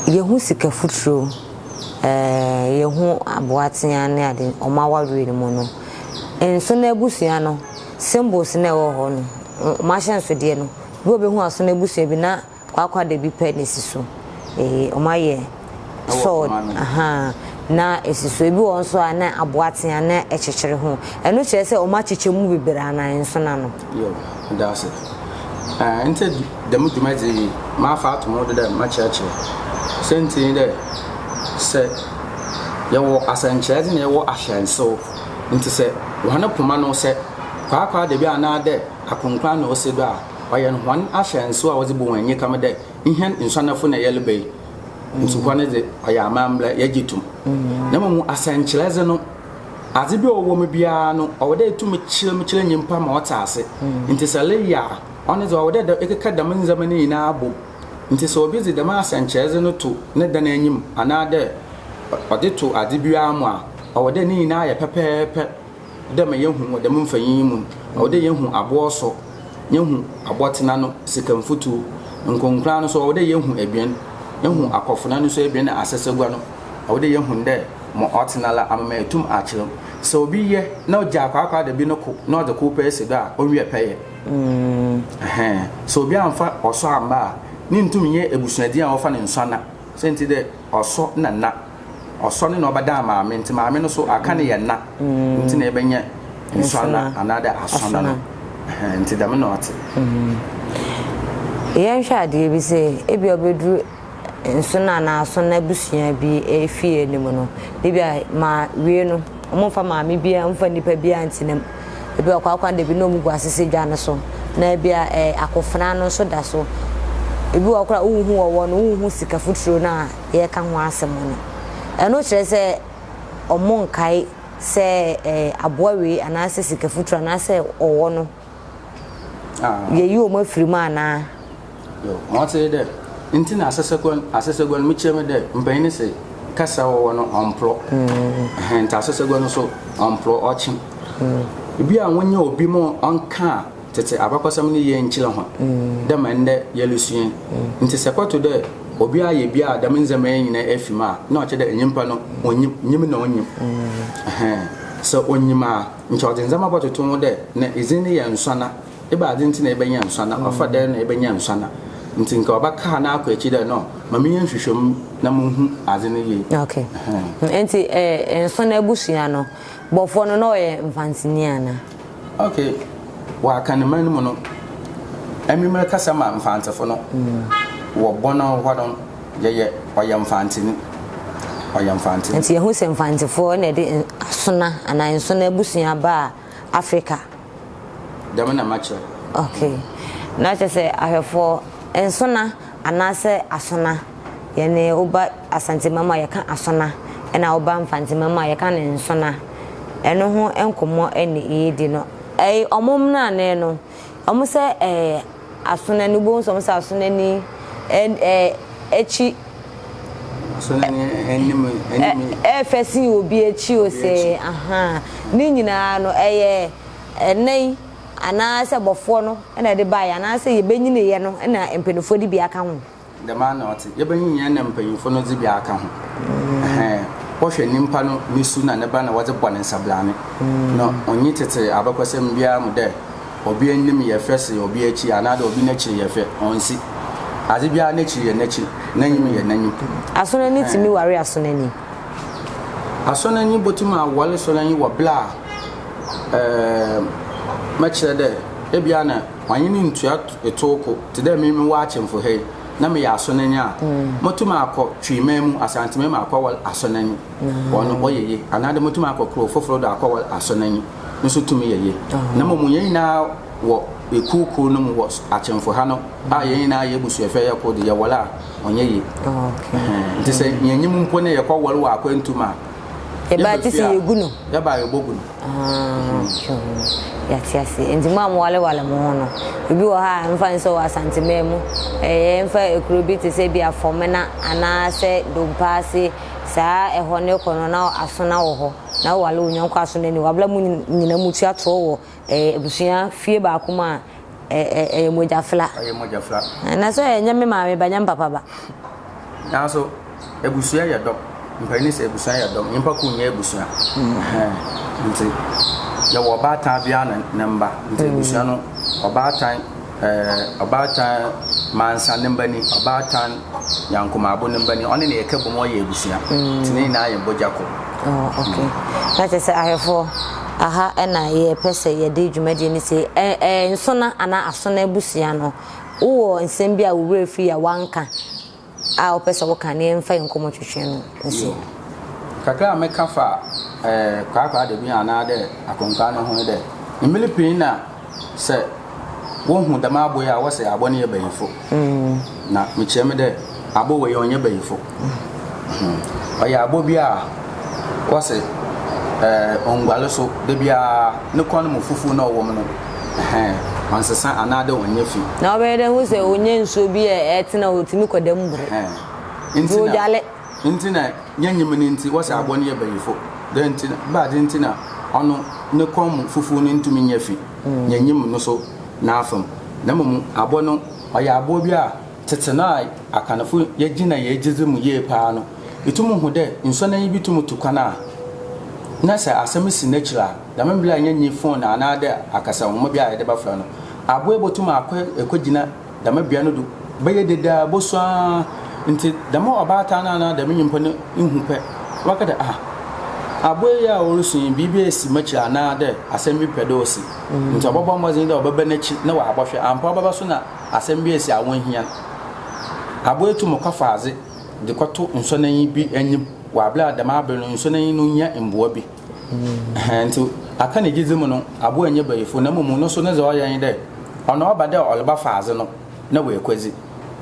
Yɛhu sika futuro, yɛhu aboatea ne ade wɔn awareɛ no mu no. Nsono abusua no, symbols no a ɛwɔ hɔ no, wɔn ahyɛnsodeɛ no, bi a wobɛhu asono abusua bi na kwaakwaadabi pɛ na ɛsi so. Ee, wɔayɛ sword, ahaa, na ɛsi so. Ebi wɔ hɔ nso a na aboatea na ɛkyekyere ho. Ɛno kyerɛ sɛ wɔakyekyɛ mu bebree anaa nsono ano? Yo, meda ase. Ɛɛ, ntsi dɛm dwumadzi yi, mafa ato mo do dɛ mɛkyerɛkyerɛ. Siantsir nye dɛ, sɛ yɛwɔ asɛnkyerɛdze na yɛwɔ ahyɛnsew, ntsi sɛ hɔn poma no sɛ kwaakwaadabi anaadɛ akonkwan na osi do a, ɔyɛ hɔn ahyɛnsew a wɔdze bɔ hɔn enyikam dɛ hɛn nsuanafo na yɛreba yi. Ntsi hɔ no dze, ɔyɛ amambra, yɛgye to mu. Na mbom asɛnkyerɛdze no, Adze bi a ɔwɔ mu biara no, ɔwɔ dɛ itum kyerɛ mu kyerɛ nyimpa ma ɔtse ase. Ntsi sɛ ereyɛ a, ɔno dze ɔwɔ dɛ ekeka dɛm ndzɛmba no nyina bɔ mu. Ntsi sɛ obi dze dɛm asɛnkyerɛdze no to ne dan enyim anaadɛ ɔdze to adze biara mu a, ɔwɔ dɛ ne nyina yɛ pɛpɛɛpɛr dɛ ma yehu wɔ dɛm mfonyin yi mu no. Ɔwɔ dɛ yehu aboɔsɔ, yehu abɔtsena no, sika mfutuw, nkonkoraa no so ɔwɔ dɛ yehu ebien, yehu akɔfona no so ebien na asesegua no, ɔwɔ dɛ yehu dɛ ma ɔtse no ara ama meetum akyerɛ mu. Sɛ obi yɛ na ogyaa kwaakwaadabi no ko na ɔdze kor pɛ si do a, onwie pɛyɛ. Ɛhɛn. Sɛ obi ammfa ɔsɔ ammba a, ne nntum nnyɛ ebusuadzi a wɔfa no nsuana. Siantsir dɛ ɔsɔ na na. Ɔsɔ no na ɔbɛdan maame ntsi maame no so aka no yɛ na ntsi na ebɛnya nsuana anaadɛ asɔna no. Ɛhɛn, ntsi dɛm na ɔtse. Yɛnhwɛ adeɛ bi sɛ ebia wobɛduru nsono anaa asono abusua bi fie no mu no, ebi a ma wie no, wɔmfa maame biara, wɔmfa nipa biara ntena mu. Ebi wɔ kwaakwa da bi na wɔgu asese dwa no so, na ebi a ɛɛ akofena no nso da so. Ebi wɔ koraa wonhu ɔwɔ no, wonhu sika futuro no a yɛreka ho asɛm no. Ɛno kyerɛ sɛ wɔnkae sɛ ɛɛ aboa wei anaasɛ sika futuro anaasɛ ɔwɔ no. Yɛyi wɔn afiri mu anaa? Yo, ma ɔtse dɛ, ntsi na asesegua asesegua no mekyerɛ mu dɛ mpanyin se kasa wɔwɔ no ɔmporɔ. Ɛhɛn, ntsi asesegua no so ɔmporɔ, ɔkye. Bi a wonnya obi ma ɔnka tsetse abakɔsɛm no yie nkyerɛ hɔn dɛ ma ndɛ yɛrusua yi. Ntsi sɛ kɔto dɛ obi ayɛ bi a dɛm ndzɛmba yi nyina efi mu a, nna ɔkyerɛ dɛ nyimpa no onnyim, nyim na onnyim. Ɛhɛn, sɛ onyim a, Nkyɛ ɔdze ndzɛmba bɔtoto ho dɛ, na edzin no yɛ Nsɔna, ebɛnadze ntsi na ebɛnya Nsɔna, ɔfa dɛn na ebɛnya Nsɔna? Ntsi nka ɔbɛkaa no akɔ ekyir dɛ, no, ma menyɛ nhwehwɛmu na munhu adze no yie. Okay. Ntsi eh, Nsɔna ebusua no, bɔfoɔ no na ɔyɛ Mfantseni anaa? Okay, wɔ Akanman no mu no, emi merekasa ma Mfantsefo no, wɔ bɔn hɔ no, Yɛyɛ ɔyɛ Mfantseni. Ɔyɛ Mfantseni. Nti yɛhu sɛ Mfantsefoɔ na ɛde Asona anaa Nsona abusua baa Africa. Dɛm na makyerɛ. Ok. Na kyerɛ sɛ ahwɛfoɔ, Nsona anaasɛ Asona, yɛne woba Asantema mu a yɛka Asona, ɛna woba Mfantsema mu a yɛka no Nsona. Ɛno ho nkɔmmɔ ɛne yɛredi no. Ɛyi ɔmo mmerane no, ɔmo sɛ ɛɛ. Asonani, wobɛhu sɛ wɔn sɛ asonani akyi ɛfɛ sin obi akyi o sɛ aha ne nyinaa no ɛyɛ ɛnɛ yi. Anaasɛ bɔfoɔ no na ɛde baeɛ anaasɛ yɛbɛnyiniiɛ no na mpanimfoɔ de bi aka ho? Dɛm ara na ɔtse. Yɛbɛnyin na mpanyimfo no dze bi aka ho. Ɛhɛn, wɔhwɛ nyimpa no ne su na ne bra na wɔdze bɔ no nsabrane. Na onnyi tsetse abakɔsɛm biara mu dɛ obi enyim yɛ fɛ sen obi ekyir anaadɛ obi n'ekyir yɛ fɛ. Onnsi. Adze biara n'ekyir yɛ n'ekyir, n'enyim yɛ n'enyim. Asonani tumi ware asonani. Asonani botum awar sonanyi wɔ ber a, ɛɛm, mɛkyerɛ dɛ ebia na ɔnye no nntua tow ko, tse dɛ emi mowɔ Akyemfo ha yi na meyɛ Asɔnanyi a, motum akɔ Twiman mu, Asanteman mu akɔwar Asɔnanyi, ɔno ɔyɛ yie, anaadɛ motum akɔ kurow fofor do akɔwar Asɔnanyi, no so tum yɛ yie. Na mbom hɛn nyina wɔ ekuw kor no mu wɔ Akyemfo ha no a hɛn nyina yɛ ebusuafua yɛ kor dze, yɛwar a ɔnnyɛ yie. Ntsi sɛ yennyim mpo na yɛkɔwar wɔ akwantu mu a, Yɛba a, yɛba gye fie sɛ a, yɛgu no. yɛba a yebogu no. Ah, yɛate ase. Nti mo a mowalewale mo ho no, ebi wɔ hɔ a mfa nsɛ wɔ Asanteman mu, ɛyɛ mfa ekuro bi te sɛ bi Afɔmena anaasɛ Dompaase, saa ɛhɔ ne kɔ no na asona wɔ hɔ, na wowale wo nyɔnko asona ni, wabla mo nyina mu tua toɔ wɔ eh, abusua fie baako mu a, ɛyɛ mogyafla. Ɛyɛ mogyafla. Na sɛ ɛnyɛ me maame ba, ɛnyɛ me papa ba. Nanso abusua yɛ dɔm. Mpanyin sɛ abusua yɛ dɔm. Nyimpa kor nnyɛ abusua. Nti yɛwɔ ɔbaatan biara na ne mba. Nti abusua no ɔbaatan ɛɛ ɔbaatan Mansa ne mba ni, ɔbaatan Nyankomaabo ne mba ni. Ɔne na yɛka bom ɔyɛ abusua. Nti ne nyinaa yɛ bɔgya kor. Oh, okay. Na kyerɛ sɛ ahwɛfoɔ, aha na yɛpɛ sɛ yɛde dwumadie no sie. Ɛ ɛ nsona anaa asona abusua no, wowɔ nsɛm bi a wo werɛ firi a woanka a wopɛ sɛ woka na yɛmfa yɛn nkɔmmɔ twetwe no nsi? Yo. Kakra a mɛka fa eh, kwaakwaadabi anaadɛ akonkaa no ho nye dɛ, mber pii na Sɛ wohu dɛm abowa yi a, wɔse abowa no yɛ bayifo. Na mekyerɛ mu dɛ, abowa yi ɔnnyɛ bayifo. Ɔyɛ abowa bi a wɔse onnguar so, da biara no kɔn mu fufuw no a ɔwɔ mu no, ɔnnsesa anaadɛ ɔnnyɛ fi. Na ɔbɛyɛ dɛn hu sɛ onnya nsuo bi a ɛtene a ɔtumi kɔ dɛm bere? Nti odwale. Ntsi na yenyim no ntsi wɔse abowa no yɛ bayifo. Dɛn ntsi na, ebɛnadze ntsi na ɔno no kɔn mu fufuw no nntum nnyɛ fi yenyim no so n'afamu? Na mbom abowa no, ɔyɛ abowa bi a tsetse no a Akanfo yegyina hɛn gyedzi mu yie paa no, itum hu dɛ nsuananyi bi tum tu kwan a, na sɛ asɛm si n'ekyir a, dɛm mber a yennyi phone anaadɛ akasanhoma bi a yɛdze bɛfrɛ no, abowa yi botum akɔ ekogyina dɛm bea no do bɛyɛ dede ara, bosu ara, ntsi dɛm ɔbaatan no anaa dɛm nyimpa no hu pɛ, ɔbɛka dɛ ah, abowa yi a orusu yi, biribi esi m'ekyir anaa dɛ asɛm bi pɛ dɛ osi. Ntsi ɔbɔbɔ mbɔdzen dɛ ɔbɛba n'ekyir na ɔabɔhwɛ. Ampa ɔbɛba so na asɛm bi esi a onnhia no. Abowa yi tum kɔfa adze dze kɔto nsɔnenyi bi enyim wɔ aber a dɛm aber no nsɔnenyi no nya mboa bi. Ɛhɛn, ntsi aka ne gyedzi mu no, abowa nnyɛ bayifo na mbom no so ne dza ɔyɛ nye dɛ, ɔno ɔba dɛ ɔrebɛfa adze no na oekodzi.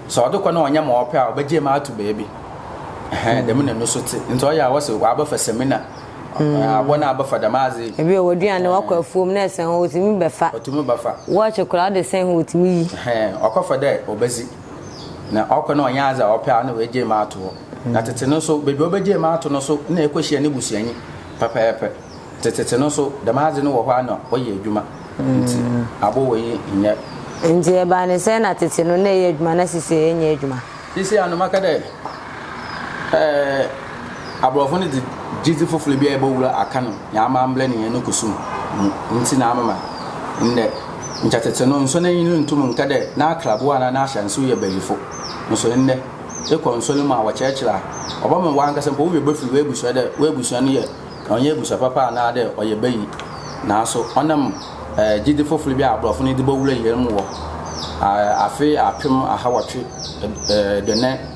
Sɛ ɔdze kɔ na ɔnnyɛ ma ɔpɛ a, ɔbɛgyaa mu ato beebi. Ɛhɛn, dɛm na no so tse. Ntsi ɔyɛ a wɔse ɔabɛfa samina, abowa no abɛfa dɛm adze yi. Ebi wɔ w'aduane, wakɔ afuom na ɛsɛn hɔ, otumi bɛfa. Otumi bɛfa. Wɔɔkye koraa ɔde sɛn hɔ, otumi yi. Ɛhɛn, ɔkɔfa dɛ obedzi. Na ɔkɔ na ɔnnyɛ adze a ɔpɛ a, nna oegyaa mu ato hɔ. Na tsetse no so, beebi a obegyaa mu ato no so nna ekohyia n'ebusuanyi pɛpɛɛpɛ. Ntsi tsetse no so, dɛm adze no wɔ hɔ a nna ɔyɛ edwuma. Ntsi abowa yi nnyɛ. Ntsi ɛbaa no sɛn na tsetse no nna ɛyɛ edwuma na sesei ɛnnyɛ edwuma? Sesei ano mɛka dɛ, aborɔfo no dze gyedzi fofor bi a ebowura aka no hɛn amambra nye hɛn kusum mu ntsi na amema ndɛ nkyɛ tsetse no nsɔnenyi no runntum nnkã dɛ n'akrabowa anaa n'ahyɛnsew yɛ bayifo. Nso ndɛ Ekɔ nsɔr mu a wɔkyerɛkyerɛ a, ɔbɛma wankasa mpo wo werɛ befir w'ebusua dɛ w'ebusua no yɛ ɔnnyɛ ebusua papa anaadɛ ɔyɛ bayi. Naaso ɔnam gyedzi fofor bi a aborɔfo no dze bowura hɛn mu wɔ afe apem ahawɔtwe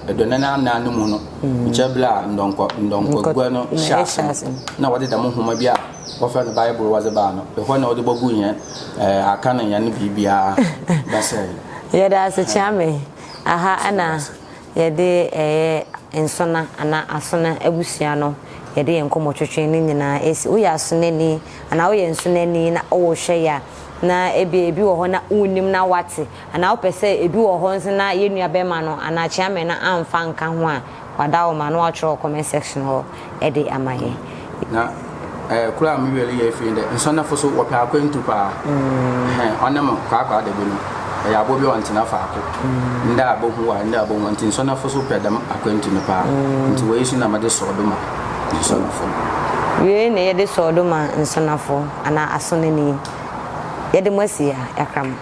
eduonan anan no mu no, nkyɛ ber a ndɔnkɔ ndɔnkɔgua no hyɛɛ ase no, nna wɔdze dɛm nwoma bi a wɔfrɛ no Bible wɔdze baa no, hɔ na wɔdze bɔguu hɛn akan hɛn biribiara bɛsɛɛe. Yɛda ase Kyeame. Aha na yɛde ɛyɛ nsona anaa asona abusua no yɛde yɛn nkɔmmɔ twetwe no nyinaa ɛsi. Woyɛ asonani anaa woyɛ nsonani na wohwɛ yɛ a na ebia ebi wɔ hɔ na wonnim na woate anaa wopɛ sɛ ebi wɔ hɔ nso na yɛn nua bɛrima no anaa kyeame no amfa nka ho a wada wo ma na watwerɛ wɔ comment section hɔ de ama yɛn. Na. Eh, kor a mo werɛ reyɛ efir nye dɛ, nsɔnafo so wɔpɛ akwantu paa. Ɛhɛn, ɔnam kwaakwaadabi no, ɔyɛ abowa bi a ɔnntsena faako. Ndɛ a bohu wo a, ndɛ a bohu wo a, ntsi nsɔnafo so pɛ dɛm akwantu no paa. Ntsi wei so na medze sɔw do ma nsɔnafo no. Wei na yɛde sɔw do ma nsɔnafo anaa asɔnani. Yɛde mo asi ha, yɛakra mo.